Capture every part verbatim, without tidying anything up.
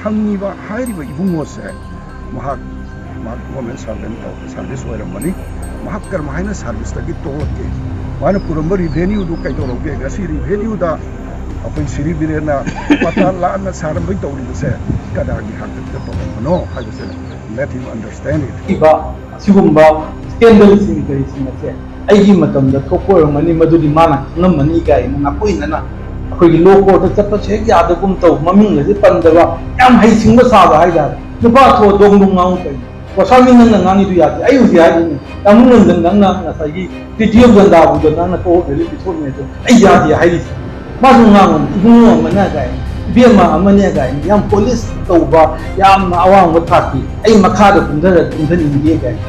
ꯍꯪꯉꯤꯕ ꯍꯥꯏꯔꯤꯕ ꯏꯕꯨꯡꯉꯣꯁꯦ ꯃꯍꯥꯛ ꯃꯍꯥꯛ ꯒꯣꯔꯃꯦꯟ ꯁꯥꯔꯚꯦꯟ ꯁꯥꯔꯚꯤꯁ ꯑꯣꯏꯔꯝꯕꯅꯤ꯫ ꯃꯍꯥꯛ ꯀꯔꯝꯍꯥꯏꯅ ꯁꯥꯔꯚꯤꯁꯇꯒꯤ ꯇꯣꯛꯂꯛꯀꯦ? ꯃꯥꯅ ꯄꯨꯔꯝꯕ ꯔꯤꯚꯦꯅ꯭ꯌꯨꯗꯨ ꯀꯩꯗꯧꯔꯛꯀꯦ? ꯉꯁꯤ ꯔꯤꯚꯦꯅ꯭ꯌꯨꯗ ꯑꯩꯈꯣꯏ ꯁꯤꯔꯤ ꯕꯤꯔꯦꯟꯅ ꯄꯇꯥ ꯂꯥꯟꯅ ꯁꯥꯔꯝꯕꯩ ꯇꯧꯔꯤꯕꯁꯦ ꯀꯅꯥꯒꯤ ꯍꯥꯛꯇꯛꯇ ꯇꯧꯔꯝꯕꯅꯣ ꯍꯥꯏꯕꯁꯦ let him understand it. ꯏꯕ ꯑꯁꯤꯒꯨꯝꯕ ꯁ꯭ꯀꯦꯟꯗꯜꯁꯤꯡ ꯀꯔꯤꯁꯤꯡ ꯑꯁꯦ ꯑꯩꯒꯤ ꯃꯇꯝꯗ ꯊꯣꯛꯄ ꯑꯣꯏꯔꯝꯒꯅꯤ, ꯃꯗꯨꯗꯤ ꯃꯥꯅ ꯈꯪꯉꯝꯃꯅꯤ ꯀꯥꯏꯅ ꯅꯥꯀꯣꯏꯅꯅ ꯑꯩꯈꯣꯏꯒꯤ ꯂꯣ ꯀꯣꯔꯠꯇ ꯆꯠꯄꯁꯦ ꯍꯦꯛ ꯌꯥꯗꯒꯨꯝ ꯇꯧ, ꯃꯃꯤꯡꯒꯁꯦ ꯄꯟꯗꯕ ꯌꯥꯝ ꯍꯩꯁꯤꯡꯕ ꯁꯥꯕ ꯍꯥꯏꯇꯥꯔꯦ꯫ ꯅꯨꯄꯥ ꯊꯣꯛꯑ ꯗꯣꯡ ꯗꯣꯡ ꯉꯥꯡꯉꯨ ꯀꯩꯅꯣ? ꯒꯣꯁ꯭ꯋꯥꯃꯤ, ꯅꯪꯅ ꯉꯥꯡꯉꯤꯗꯨ ꯌꯥꯗꯦ꯫ ꯑꯩ ꯍꯧꯖꯤꯛ ꯍꯥꯏꯔꯤꯅꯦ, ꯇꯥꯃꯣ ꯔꯟꯖꯟ, ꯅꯪꯅ ꯉꯁꯥꯏꯒꯤ ꯇ꯭ꯔꯤꯇꯤ ꯑꯣꯐ ꯖꯟꯗꯥꯕꯨꯗ ꯅꯪꯅ ꯀꯣ ꯑꯣꯔꯗꯔ ꯄꯤꯊꯣꯛꯅꯤ ꯑꯗꯣ ꯑꯩ ꯌꯥꯗꯦ ꯍꯥꯏꯔꯤꯁꯦ꯫ ꯃꯥꯁꯨ ꯉꯥꯡꯉꯨ, ꯏꯕꯨꯡꯉꯣ ꯑꯃꯅ ꯀꯥꯏꯅ, ꯏꯕꯦꯝꯃ ꯑꯃꯅꯦ ꯀꯥꯏꯅ, ꯌꯥꯝ ꯄꯣꯂꯤꯁ ꯇꯧꯕ, ꯌꯥꯝꯅ ꯑꯋꯥꯡꯕ ꯊꯥꯛꯀꯤ, ꯑꯩ ꯃꯈꯥꯗ ꯀꯨꯝꯊꯔ ꯀꯨꯝꯊꯅꯤꯡꯗꯦ ꯀꯥꯏꯅ꯫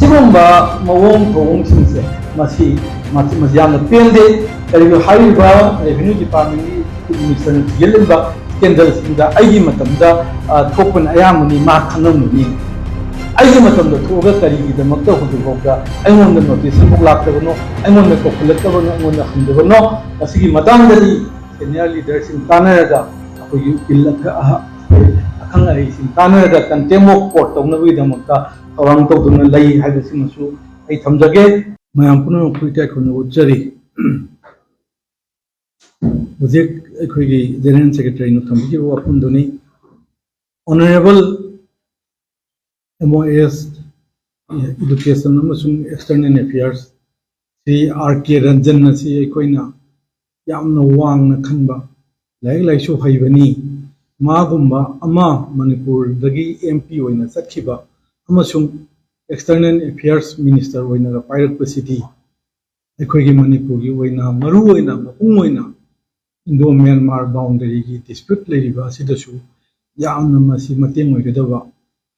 ꯁꯤꯒꯨꯝꯕ ꯃꯑꯣꯡ ꯊꯧꯑꯣꯡꯁꯤꯡꯁꯦ ꯃꯁꯤ ꯃꯁꯤ ꯃꯁꯤ ꯌꯥꯝꯅ ꯄꯦꯟꯗꯦ꯫ ꯀꯔꯤꯒꯤꯅꯣ ꯍꯥꯏꯔꯤꯕ ꯔꯦꯚꯤꯅ꯭ꯌꯨ ꯗꯤꯄꯥꯔꯠꯃꯦꯟꯒꯤ ꯆꯤꯐ ꯃꯤꯅꯤꯁꯇꯔꯅ ꯊꯤꯖꯤꯜꯂꯤꯕ ꯁ꯭ꯀꯦꯟꯗꯜꯁꯤꯡꯗ ꯑꯩꯒꯤ ꯃꯇꯝꯗ, ꯑ, ꯊꯣꯛꯄꯅ ꯑꯌꯥꯝꯕꯅꯤ, ꯃꯥ ꯈꯪꯉꯝꯒꯅꯤ꯫ ꯑꯩꯒꯤ ꯃꯇꯝꯗ ꯊꯣꯛꯑꯒ ꯀꯔꯤꯒꯤꯗꯃꯛꯇ ꯍꯧꯖꯤꯛꯐꯥꯎꯗ ꯑꯩꯉꯣꯟꯗ ꯅꯣꯇꯤꯁ ꯑꯃꯐꯥꯎ ꯂꯥꯛꯇꯕꯅꯣ, ꯑꯩꯉꯣꯟꯗ ꯀꯧꯈꯠꯂꯛꯇꯕꯅꯣ, ꯑꯩꯉꯣꯟꯗ ꯍꯪꯗꯕꯅꯣ? ꯃꯁꯤꯒꯤ ꯃꯇꯥꯡꯗꯗꯤ ꯁꯦꯅꯤꯌꯔ ꯂꯤꯗꯔꯁꯤꯡ ꯇꯥꯟꯅꯔꯒ, ꯑꯩꯈꯣꯏꯒꯤ ꯎꯀꯤꯜ ꯑꯈ-, ꯑꯍ-, ꯑꯈꯪ ꯑꯍꯩꯁꯤꯡ ꯇꯥꯟꯅꯔꯒ ꯀꯟꯇꯦꯝ ꯑꯣꯐ ꯀꯣꯔꯠ ꯇꯧꯅꯕꯒꯤꯗꯃꯛꯇ ꯊꯧꯔꯥꯡ ꯇꯧꯗꯨꯅ ꯂꯩ ꯍꯥꯏꯕꯁꯤꯃꯁꯨ ꯑꯩ ꯊꯝꯖꯒꯦ꯫ ꯃꯌꯥꯝ ꯄꯨꯝꯅꯃꯛꯄꯨ ꯏꯀꯥꯏ ꯈꯨꯝꯅꯕ ꯎꯠꯆꯔꯤ꯫ ꯍꯧꯖꯤꯛ ꯑꯩꯈꯣꯏꯒꯤ ꯖꯦꯅꯔꯦꯜ ꯁꯦꯀ꯭ꯔꯦꯇꯔꯤꯅ ꯊꯝꯕꯤꯈꯤꯕ ꯋꯥꯐꯝꯗꯨꯅꯤ꯫ ꯑꯣꯅꯔꯦꯕꯜ ꯑꯦꯝ ꯑꯣ ꯑꯦꯁ, ꯏꯗꯨꯀꯦꯁꯟ ꯑꯃꯁꯨꯡ ꯑꯦꯛꯁꯇꯔꯅꯦꯜ ꯑꯦꯐꯤꯌꯔꯁ ꯁ꯭ꯔꯤ ꯑꯥꯔ ꯀꯦ ꯔꯟꯖꯟ ꯑꯁꯤ ꯑꯩꯈꯣꯏꯅ ꯌꯥꯝꯅ ꯋꯥꯡꯅ ꯈꯟꯕ, ꯂꯥꯏꯔꯤꯛ ꯂꯥꯏꯁꯨ ꯍꯩꯕꯅꯤ꯫ ꯃꯥꯒꯨꯝꯕ ꯑꯃ ꯃꯅꯤꯄꯨꯔꯗꯒꯤ ꯑꯦꯝ ꯄꯤ ꯑꯣꯏꯅ ꯆꯠꯈꯤꯕ ꯑꯃꯁꯨꯡ ꯑꯦꯛꯁꯇꯔꯅꯦꯜ ꯑꯦꯐꯤꯌꯔꯁ ꯃꯤꯅꯤꯁꯇꯔ ꯑꯣꯏꯅꯒ ꯄꯥꯏꯔꯛꯄꯁꯤꯗꯤ ꯑꯩꯈꯣꯏꯒꯤ ꯃꯅꯤꯄꯨꯔꯒꯤ ꯑꯣꯏꯅ, ꯃꯔꯨ ꯑꯣꯏꯅ, ꯃꯄꯨꯡ ꯑꯣꯏꯅ ꯏꯟꯗꯣ ꯃ꯭ꯌꯥꯟꯃꯥꯔ ꯕꯥꯎꯟꯗꯔꯤꯒꯤ ꯗꯤꯁꯄ꯭ꯌꯨꯠ ꯂꯩꯔꯤꯕ ꯑꯁꯤꯗꯁꯨ ꯌꯥꯝꯅ ꯃꯁꯤ ꯃꯇꯦꯡ ꯑꯣꯏꯒꯗꯕ,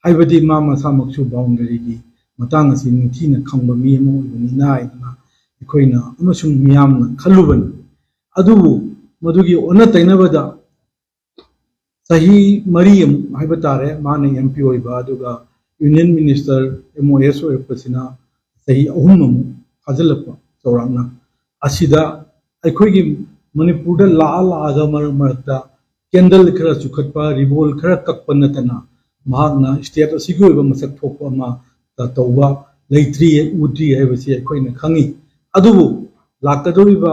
ꯍꯥꯏꯕꯗꯤ ꯃꯥ ꯃꯁꯥꯃꯛꯁꯨ ꯕꯥꯎꯟꯗꯔꯤꯒꯤ ꯃꯇꯥꯡ ꯑꯁꯤ ꯅꯤꯡꯊꯤꯅ ꯈꯪꯕ ꯃꯤ ꯑꯃ ꯑꯣꯏꯕꯅꯤꯅ ꯍꯥꯏꯗꯅ ꯑꯩꯈꯣꯏꯅ ꯑꯃꯁꯨꯡ ꯃꯤꯌꯥꯝꯅ ꯈꯜꯂꯨꯕꯅꯤ꯫ ꯑꯗꯨꯕꯨ ꯃꯗꯨꯒꯤ ꯑꯣꯟꯅ ꯇꯩꯅꯕꯗ ꯆꯍꯤ ꯃꯔꯤ ꯑꯃꯨꯛ ꯍꯥꯏꯕ ꯇꯥꯔꯦ ꯃꯥꯅ ꯑꯦꯝ ꯄꯤ ꯑꯣꯏꯕ, ꯑꯗꯨꯒ ꯌꯨꯅꯤꯌꯟ ꯃꯤꯅꯤꯁꯇꯔ, ꯑꯦꯝ ꯑꯣ ꯑꯦꯁ ꯑꯣꯏꯔꯛꯄꯁꯤꯅ ꯆꯍꯤ ꯑꯍꯨꯝ ꯑꯃꯨꯛ ꯐꯥꯖꯤꯜꯂꯛꯄ ꯆꯥꯎꯔꯥꯛꯅ꯫ ꯑꯁꯤꯗ ꯑꯩꯈꯣꯏꯒꯤ ꯃꯅꯤꯄꯨꯔꯗ ꯂꯥꯛꯑ ꯂꯥꯛꯑꯒ ꯃꯔꯛ ꯃꯔꯛꯇ ꯀꯦꯟꯗꯜ ꯈꯔ ꯆꯨꯈꯠꯄ, ꯔꯤꯕꯣꯜ ꯈꯔ ꯀꯛꯄ ꯅꯠꯇꯅ ꯃꯍꯥꯛꯅ ꯁ꯭ꯇꯦꯠ ꯑꯁꯤꯒꯤ ꯑꯣꯏꯕ ꯃꯁꯛ ꯊꯣꯛꯄ ꯑꯃ ꯇꯧꯕ ꯂꯩꯇ꯭ꯔꯤ, ꯎꯗ꯭ꯔꯤ ꯍꯥꯏꯕꯁꯤ ꯑꯩꯈꯣꯏꯅ ꯈꯪꯉꯤ꯫ ꯑꯗꯨꯕꯨ ꯂꯥꯛꯀꯗꯧꯔꯤꯕ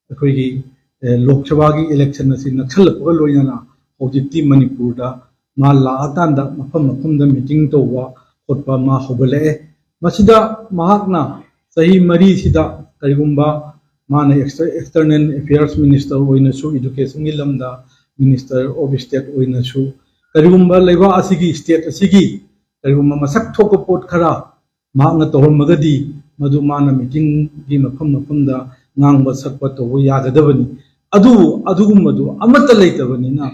ꯑꯩꯈꯣꯏꯒꯤ, ꯑꯦ, ꯂꯣꯛ ꯁꯚꯥꯒꯤ ꯏꯂꯦꯛꯁꯟ ꯑꯁꯤ ꯅꯛꯁꯜꯂꯛꯄꯒ ꯂꯣꯏꯅꯅ ꯍꯧꯖꯤꯛꯇꯤ ꯃꯅꯤꯄꯨꯔꯗ ꯃꯥ ꯂꯥꯛꯑꯀꯥꯟꯗ ꯃꯐꯝ ꯃꯐꯝꯗ ꯃꯤꯇꯤꯡ ꯇꯧꯕ ꯈꯣꯠꯄ ꯃꯥ ꯍꯧꯒꯠꯂꯛꯑꯦ꯫ ꯃꯁꯤꯗ ꯃꯍꯥꯛꯅ ꯆꯍꯤ ꯃꯔꯤꯁꯤꯗ ꯀꯔꯤꯒꯨꯝꯕ ꯃꯥꯅ ꯑꯦꯛꯁꯇꯔꯅꯦꯜ ꯑꯦꯐꯤꯌꯔꯁ ꯃꯤꯅꯤꯁꯇꯔ ꯑꯣꯏꯅꯁꯨ, ꯏꯗꯨꯀꯦꯁꯟꯒꯤ ꯂꯝꯗ ꯃꯤꯅꯤꯁꯇꯔ ꯑꯣꯐ ꯁ꯭ꯇꯦꯠ ꯑꯣꯏꯅꯁꯨ, ꯀꯔꯤꯒꯨꯝꯕ ꯂꯩꯕꯥꯛ ꯑꯁꯤꯒꯤ, ꯁ꯭ꯇꯦꯠ ꯑꯁꯤꯒꯤ ꯀꯔꯤꯒꯨꯝꯕ ꯃꯁꯛ ꯊꯣꯛꯄ ꯄꯣꯠ ꯈꯔ ꯃꯍꯥꯛꯅ ꯇꯧꯔꯝꯃꯒꯗꯤ, ꯃꯗꯨ ꯃꯥꯅ ꯃꯤꯇꯤꯡꯒꯤ ꯃꯐꯝ ꯃꯐꯝꯗ ꯉꯥꯡꯕ ꯁꯛꯄ ꯇꯧꯕ ꯌꯥꯒꯗꯕꯅꯤ꯫ ꯑꯗꯨꯕꯨ ꯑꯗꯨꯒꯨꯝꯕꯗꯨ ꯑꯃꯠꯇ ꯂꯩꯇꯕꯅꯤꯅ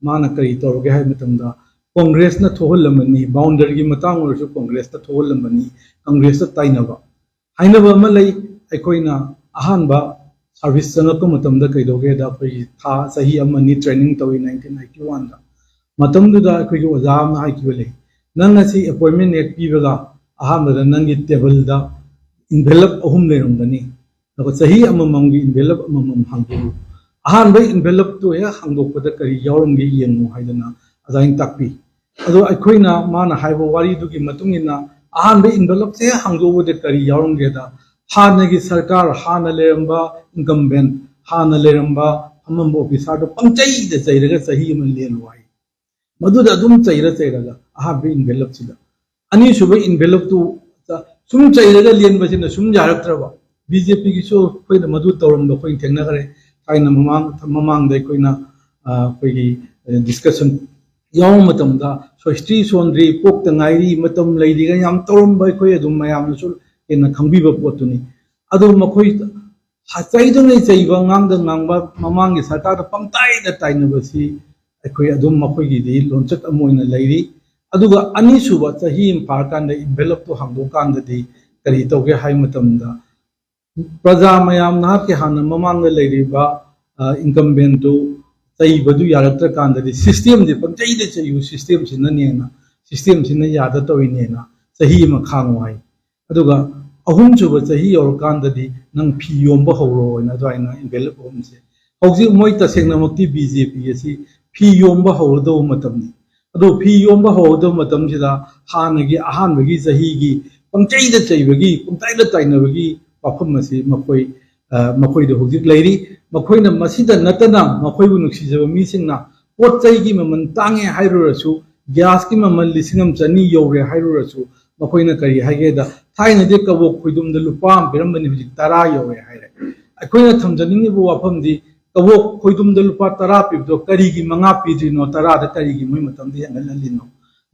ꯃꯥꯅ ꯀꯔꯤ ꯇꯧꯔꯒꯦ ꯍꯥꯏꯕ ꯃꯇꯝꯗ, ꯀꯣꯡꯒ꯭ꯔꯦꯁꯅ ꯊꯣꯛꯍꯜꯂꯝꯕꯅꯤ, ꯕꯥꯎꯟꯗꯔꯤꯒꯤ ꯃꯇꯥꯡ ꯑꯣꯏꯔꯁꯨ ꯀꯣꯡꯒ꯭ꯔꯦꯁꯇ ꯊꯣꯛꯍꯜꯂꯝꯕꯅꯤ, ꯀꯣꯡꯒ꯭ꯔꯦꯁꯇ ꯇꯥꯏꯅꯕ꯫ ꯍꯥꯏꯅꯕ ꯑꯃ ꯂꯩ, ꯑꯩꯈꯣꯏꯅ ꯑꯍꯥꯟꯕ ꯁꯥꯔꯚꯤꯁ ꯆꯪꯉꯛꯄ ꯃꯇꯝꯗ ꯀꯩꯗꯧꯒꯦꯗ, ꯑꯩꯈꯣꯏꯒꯤ ꯊꯥ, ꯆꯍꯤ ꯑꯃ ꯑꯅꯤ ꯇ꯭ꯔꯦꯅꯤꯡ ꯇꯧꯏ nineteen ninety one ꯗ꯫ ꯃꯇꯝꯗꯨꯗ ꯑꯩꯈꯣꯏꯒꯤ ꯑꯣꯖꯥ ꯑꯃꯅ ꯍꯥꯏꯈꯤꯕ ꯂꯩ, "ꯅꯪ ꯉꯁꯤ ꯑꯦꯄꯣꯏꯟꯃꯦꯟ ꯍꯦꯛ ꯄꯤꯕꯒ ꯑꯍꯥꯟꯕꯗ ꯅꯪꯒꯤ ꯇꯦꯕꯜꯗ ꯏꯟꯚꯦꯂꯞ ꯑꯍꯨꯝ ꯂꯩꯔꯝꯒꯅꯤ, ꯑꯗꯨꯒ ꯆꯍꯤ ꯑꯃꯃꯝꯒꯤ ꯏꯟꯚꯦꯂꯞ ꯑꯃꯃꯝ ꯍꯥꯡꯗꯣꯛꯎ꯫ ꯑꯍꯥꯟꯕ ꯏꯟꯚꯦꯂꯞꯇꯨ ꯍꯦꯛ ꯍꯥꯡꯗꯣꯛꯄꯗ ꯀꯔꯤ ꯌꯥꯎꯔꯝꯒꯦ ꯌꯦꯡꯉꯨ" ꯍꯥꯏꯗꯅ ꯑꯗꯨꯃꯥꯏꯅ ꯇꯥꯛꯄꯤ꯫ ꯑꯗꯣ ꯑꯩꯈꯣꯏꯅ ꯃꯥꯅ ꯍꯥꯏꯕ ꯋꯥꯔꯤꯗꯨꯒꯤ ꯃꯇꯨꯡ ꯏꯟꯅ ꯑꯍꯥꯟꯕ ꯏꯟꯚꯦꯂꯞꯁꯦ ꯍꯦꯛ ꯍꯥꯡꯗꯣꯛꯎꯕꯗ ꯀꯔꯤ ꯌꯥꯎꯔꯝꯒꯦꯗ, ꯍꯥꯟꯅꯒꯤ ꯁꯔꯀꯥꯔ, ꯍꯥꯟꯅ ꯂꯩꯔꯝꯕ ꯏꯟꯀꯝꯕꯦꯟ, ꯍꯥꯟꯅ ꯂꯩꯔꯝꯕ ꯐꯝꯃꯝꯕ ꯑꯣꯐꯤꯁꯥꯔꯗꯣ ꯄꯪꯆꯩꯗ ꯆꯩꯔꯒ ꯆꯍꯤ ꯑꯃ ꯂꯦꯜꯂꯨ ꯍꯥꯏ꯫ ꯃꯗꯨꯗ ꯑꯗꯨꯝ ꯆꯩꯔ ꯆꯩꯔꯒ ꯑꯍꯥꯟꯕ ꯏꯟꯚꯦꯂꯞꯁꯤꯗ, ꯑꯅꯤꯁꯨꯕ ꯏꯟꯚꯦꯂꯞꯇꯨ ꯁꯨꯝ ꯆꯩꯔꯒ ꯂꯦꯟꯕꯁꯤꯅ ꯁꯨꯝ ꯌꯥꯔꯛꯇ꯭ꯔꯕ꯫ ꯕꯤ ꯖꯦ ꯄꯤꯒꯤꯁꯨ ꯑꯩꯈꯣꯏꯅ ꯃꯗꯨ ꯇꯧꯔꯝꯕ ꯑꯩꯈꯣꯏꯅ ꯊꯦꯡꯅꯈ꯭ꯔꯦ꯫ ꯊꯥꯏꯅ ꯃꯃꯥꯡ, ꯃꯃꯥꯡꯗ ꯑꯩꯈꯣꯏꯅ, ꯑ, ꯑꯩꯈꯣꯏꯒꯤ, ꯑ, ꯗꯤꯁꯀꯁꯟ ꯌꯥꯎꯕ ꯃꯇꯝꯗ, "ꯁꯣꯏꯁꯇ꯭ꯔꯤ ꯁꯣꯟꯗ꯭ꯔꯤ, ꯄꯣꯛꯇ ꯉꯥꯏꯔꯤ, ꯃꯇꯝ ꯂꯩꯔꯤꯒ" ꯌꯥꯝ ꯇꯧꯔꯝꯕ ꯑꯩꯈꯣꯏ ꯑꯗꯨꯝ ꯃꯌꯥꯝꯅꯁꯨ ꯍꯦꯟꯅ ꯈꯪꯕꯤꯕ ꯄꯣꯠꯇꯨꯅꯤ꯫ ꯑꯗꯣ ꯃꯈꯣꯏ ꯆꯩꯗꯨꯅ ꯆꯩꯕ, ꯉꯥꯡꯗ ꯉꯥꯡꯕ, ꯃꯃꯥꯡꯒꯤ ꯁꯔꯀꯥꯔꯗ ꯄꯪꯇꯥꯏꯗ ꯇꯥꯏꯅꯕꯁꯤ ꯑꯩꯈꯣꯏ ꯑꯗꯨꯝ ꯃꯈꯣꯏꯒꯤꯗꯤ ꯂꯣꯟꯆꯠ ꯑꯃ ꯑꯣꯏꯅ ꯂꯩꯔꯤ꯫ ꯑꯗꯨꯒ ꯑꯅꯤꯁꯨꯕ ꯆꯍꯤ ꯑꯃ ꯐꯥꯔꯀꯥꯟꯗ ꯏꯟꯚꯦꯂꯞꯇꯨ ꯍꯥꯡꯗꯣꯛꯀꯥꯟꯗꯗꯤ ꯀꯔꯤ ꯇꯧꯒꯦ ꯍꯥꯏꯕ ꯃꯇꯝꯗ, ꯄ꯭ꯔꯖꯥ ꯃꯌꯥꯝ, ꯅꯍꯥꯛꯀꯤ ꯍꯥꯟꯅ ꯃꯃꯥꯡꯗ ꯂꯩꯔꯤꯕ, ꯑ, ꯏꯟꯀꯝꯕꯦꯟꯇꯨ ꯆꯩꯕꯗꯨ ꯌꯥꯔꯛꯇ꯭ꯔꯀꯥꯟꯗꯗꯤ ꯁꯤꯁꯇꯦꯝꯗꯤ ꯄꯪꯆꯩꯗ ꯆꯩꯌꯨ, ꯁꯤꯁꯇꯦꯝꯁꯤꯅꯅꯦꯅ, ꯁꯤꯁꯇꯦꯝꯁꯤꯅ ꯌꯥꯗ ꯇꯧꯔꯤꯅꯦꯅ ꯆꯍꯤ ꯑꯃ ꯈꯥꯡꯉꯨ ꯍꯥꯏ꯫ ꯑꯗꯨꯒ ꯑꯍꯨꯝꯁꯨꯕ ꯆꯍꯤ ꯌꯧꯔꯀꯥꯟꯗꯗꯤ ꯅꯪ ꯐꯤ ꯌꯣꯟꯕ ꯍꯧꯔꯣ ꯍꯥꯏꯅ ꯑꯗꯨꯃꯥꯏꯅ ꯏꯟꯚꯦꯂꯞ ꯑꯍꯨꯝꯁꯦ꯫ ꯍꯧꯖꯤꯛ ꯃꯣꯏ ꯇꯁꯦꯡꯅꯃꯛꯇꯤ ꯕꯤ ꯖꯦ ꯄꯤ ꯑꯁꯤ ꯐꯤ ꯌꯣꯝꯕ ꯍꯧꯔꯗꯧꯕ ꯃꯇꯝꯅꯤ꯫ ꯑꯗꯨ ꯐꯤ ꯌꯣꯝꯕ ꯍꯧꯔꯗꯧꯕ ꯃꯇꯝꯁꯤꯗ ꯍꯥꯟꯅꯒꯤ ꯑꯍꯥꯟꯕꯒꯤ ꯆꯍꯤꯒꯤ ꯄꯪꯆꯩꯗ ꯆꯩꯕꯒꯤ, ꯄꯪꯇꯥꯏꯗ ꯇꯥꯏꯅꯕꯒꯤ ꯋꯥꯐꯝ ꯑꯁꯤ ꯃꯈꯣꯏ, ꯑ, ꯃꯈꯣꯏꯗ ꯍꯧꯖꯤꯛ ꯂꯩꯔꯤ꯫ ꯃꯈꯣꯏꯅ ꯃꯁꯤꯗ ꯅꯠꯇꯅ ꯃꯈꯣꯏꯕꯨ ꯅꯨꯡꯁꯤꯖꯕ ꯃꯤꯁꯤꯡꯅ ꯄꯣꯠ ꯆꯩꯒꯤ ꯃꯃꯜ ꯇꯥꯡꯉꯦ ꯍꯥꯏꯔꯨꯔꯁꯨ, ꯒ꯭ꯌꯥꯁꯀꯤ ꯃꯃꯜ ꯂꯤꯁꯤꯡ ꯑꯃ ꯆꯅꯤ ꯌꯧꯔꯦ ꯍꯥꯏꯔꯨꯔꯁꯨ, ꯃꯈꯣꯏꯅ ꯀꯔꯤ ꯍꯥꯏꯒꯦꯗ, ꯊꯥꯏꯅꯗꯤ ꯀꯕꯣꯛ ꯈꯣꯏꯗꯨꯝꯗ ꯂꯨꯄꯥ ꯑꯃ ꯄꯤꯔꯝꯕꯅꯤ, ꯍꯧꯖꯤꯛ ꯇꯔꯥ ꯌꯧꯔꯦ ꯍꯥꯏꯔꯦ꯫ ꯑꯩꯈꯣꯏꯅ ꯊꯝꯖꯅꯤꯡꯉꯤꯕ ꯋꯥꯐꯝꯗꯤ, ꯀꯕꯣꯛ ꯈꯣꯏꯗꯨꯝꯗ ꯂꯨꯄꯥ ꯇꯔꯥ ꯄꯤꯕꯗꯣ ꯀꯔꯤꯒꯤ ꯃꯉꯥ ꯄꯤꯗ꯭ꯔꯤꯅꯣ, ꯇꯔꯥꯗ ꯀꯔꯤꯒꯤ ꯃꯣꯏ ꯃꯇꯝꯗ ꯍꯦꯟꯒꯠꯍꯜꯂꯤꯅꯣ?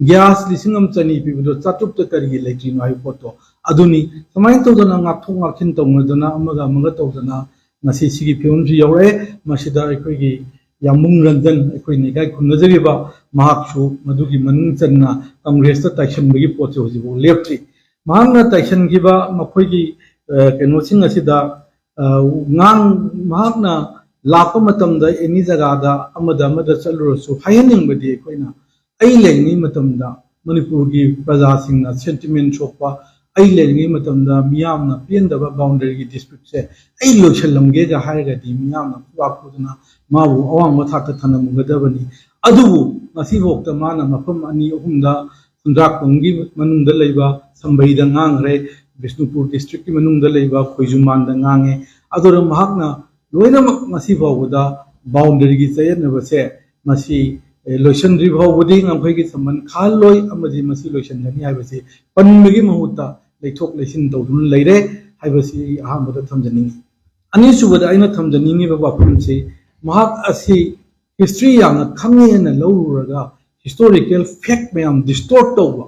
ꯒ꯭ꯌꯥꯁ ꯂꯤꯁꯤꯡ ꯑꯃ ꯆꯅꯤ ꯄꯤꯕꯗꯣ ꯆꯥꯇ꯭ꯔꯨꯛꯇ ꯀꯔꯤꯒꯤ ꯂꯩꯇ꯭ꯔꯤꯅꯣ ꯍꯥꯏꯕ ꯄꯣꯠꯇꯣ ꯑꯗꯨꯅꯤ꯫ ꯁꯨꯃꯥꯏꯅ ꯇꯧꯗꯅ ꯉꯥꯛꯊꯣꯛ ꯉꯥꯛꯁꯤꯟ ꯇꯧꯅꯗꯅ, ꯑꯃꯒ ꯑꯃꯒ ꯇꯧꯗꯅ ꯉꯁꯤ ꯁꯤꯒꯤ ꯐꯤꯕꯝꯁꯤ ꯌꯧꯔꯛꯑꯦ꯫ ꯃꯁꯤꯗ ꯑꯩꯈꯣꯏꯒꯤ ꯌꯥꯝꯕꯨꯡ ꯔꯟꯖꯟ, ꯑꯩꯈꯣꯏꯅ ꯏꯀꯥꯏ ꯈꯨꯝꯅꯖꯔꯤꯕ, ꯃꯍꯥꯛꯁꯨ ꯃꯗꯨꯒꯤ ꯃꯅꯨꯡ ꯆꯟꯅ ꯀꯪꯒ꯭ꯔꯦꯁꯇ ꯇꯥꯏꯁꯟꯕꯒꯤ ꯄꯣꯠꯁꯦ ꯍꯧꯖꯤꯛꯐꯥꯎ ꯂꯦꯞꯇ꯭ꯔꯤ꯫ ꯃꯍꯥꯛꯅ ꯇꯥꯏꯁꯟꯈꯤꯕ ꯃꯈꯣꯏꯒꯤ, ꯑ, ꯀꯩꯅꯣꯁꯤꯡ ꯑꯁꯤꯗ, ꯑ, ꯉꯥꯡ-, ꯃꯍꯥꯛꯅ ꯂꯥꯛꯄ ꯃꯇꯝꯗ ꯑꯦꯅꯤ ꯖꯒꯥꯗ ꯑꯃꯗ ꯑꯃꯗ ꯆꯠꯂꯨꯔꯁꯨ ꯍꯥꯏꯍꯟꯅꯤꯡꯕꯗꯤ, ꯑꯩꯈꯣꯏꯅ, ꯑꯩ ꯂꯩꯔꯤꯉꯩ ꯃꯇꯝꯗ ꯃꯅꯤꯄꯨꯔꯒꯤ ꯄ꯭ꯔꯖꯥꯁꯤꯡꯅ ꯁꯦꯟꯇꯤꯃꯦꯟ ꯁꯣꯛꯄ, ꯑꯩ ꯂꯩꯔꯤꯉꯩ ꯃꯇꯝꯗ ꯃꯤꯌꯥꯝꯅ ꯄꯦꯟꯗꯕ ꯕꯥꯎꯟꯗꯔꯤꯒꯤ ꯗꯤꯁꯄ꯭ꯌꯨꯠꯁꯦ ꯑꯩ ꯂꯣꯏꯁꯤꯜꯂꯝꯒꯦꯒ ꯍꯥꯏꯔꯒꯗꯤ ꯃꯤꯌꯥꯝꯅ ꯈꯨꯕꯥꯛ ꯈꯨꯗꯅ ꯃꯥꯕꯨ ꯑꯋꯥꯡꯕ ꯊꯥꯛꯇ ꯊꯝꯂꯝꯒꯗꯕꯅꯤ꯫ ꯑꯗꯨꯕꯨ ꯉꯁꯤꯐꯥꯎꯗ ꯃꯥꯅ ꯃꯐꯝ ꯑꯅꯤ ꯑꯍꯨꯝꯗ ꯈꯨꯟꯗ꯭ꯔꯥꯛꯄꯝꯒꯤ ꯃꯅꯨꯡꯗ ꯂꯩꯕ ꯁꯝꯕꯩꯗ ꯉꯥꯡꯈ꯭ꯔꯦ, ꯕꯤꯁꯅꯨꯄꯨꯔ ꯗꯤꯁꯇ꯭ꯔꯤꯛꯀꯤ ꯃꯅꯨꯡꯗ ꯂꯩꯕ ꯈꯣꯏꯖꯨꯃꯥꯟꯗ ꯉꯥꯡꯉꯦ꯫ ꯑꯗꯨꯅ ꯃꯍꯥꯛꯅ ꯂꯣꯏꯅꯃꯛ ꯉꯁꯤ ꯐꯥꯎꯕꯗ ꯕꯥꯎꯟꯗꯔꯤꯒꯤ ꯆꯌꯦꯠꯅꯕꯁꯦ ꯃꯁꯤ, ꯑꯦ, ꯂꯣꯏꯁꯤꯟꯗ꯭ꯔꯤ ꯐꯥꯎꯕꯗꯤ ꯉꯝꯈꯩꯒꯤ ꯁꯃꯟ ꯈꯥꯍꯜꯂꯣꯏ ꯑꯃꯗꯤ ꯃꯁꯤ ꯂꯣꯏꯁꯤꯟꯒꯅꯤ ꯍꯥꯏꯕꯁꯤ ꯄꯟꯕꯒꯤ ꯃꯍꯨꯠꯇ ꯂꯩꯊꯣꯛ ꯂꯩꯁꯤꯟ ꯇꯧꯗꯨꯅ ꯂꯩꯔꯦ ꯍꯥꯏꯕꯁꯤ ꯑꯍꯥꯟꯕꯗ ꯊꯝꯖꯅꯤꯡꯉꯤ꯫ ꯑꯅꯤꯁꯨꯕꯗ ꯑꯩꯅ ꯊꯝꯖꯅꯤꯡꯉꯤꯕ ꯋꯥꯐꯝꯁꯤ, ꯃꯍꯥꯛ ꯑꯁꯤ ꯍꯤꯁꯇ꯭ꯔꯤ ꯌꯥꯝꯅ ꯈꯪꯉꯦꯅ ꯂꯧꯔꯨꯔꯒ ꯍꯤꯁꯇꯣꯔꯤꯀꯦꯜ ꯐꯦꯛ ꯃꯌꯥꯝ ꯗꯤꯁꯇꯣꯔꯠ ꯇꯧꯕ,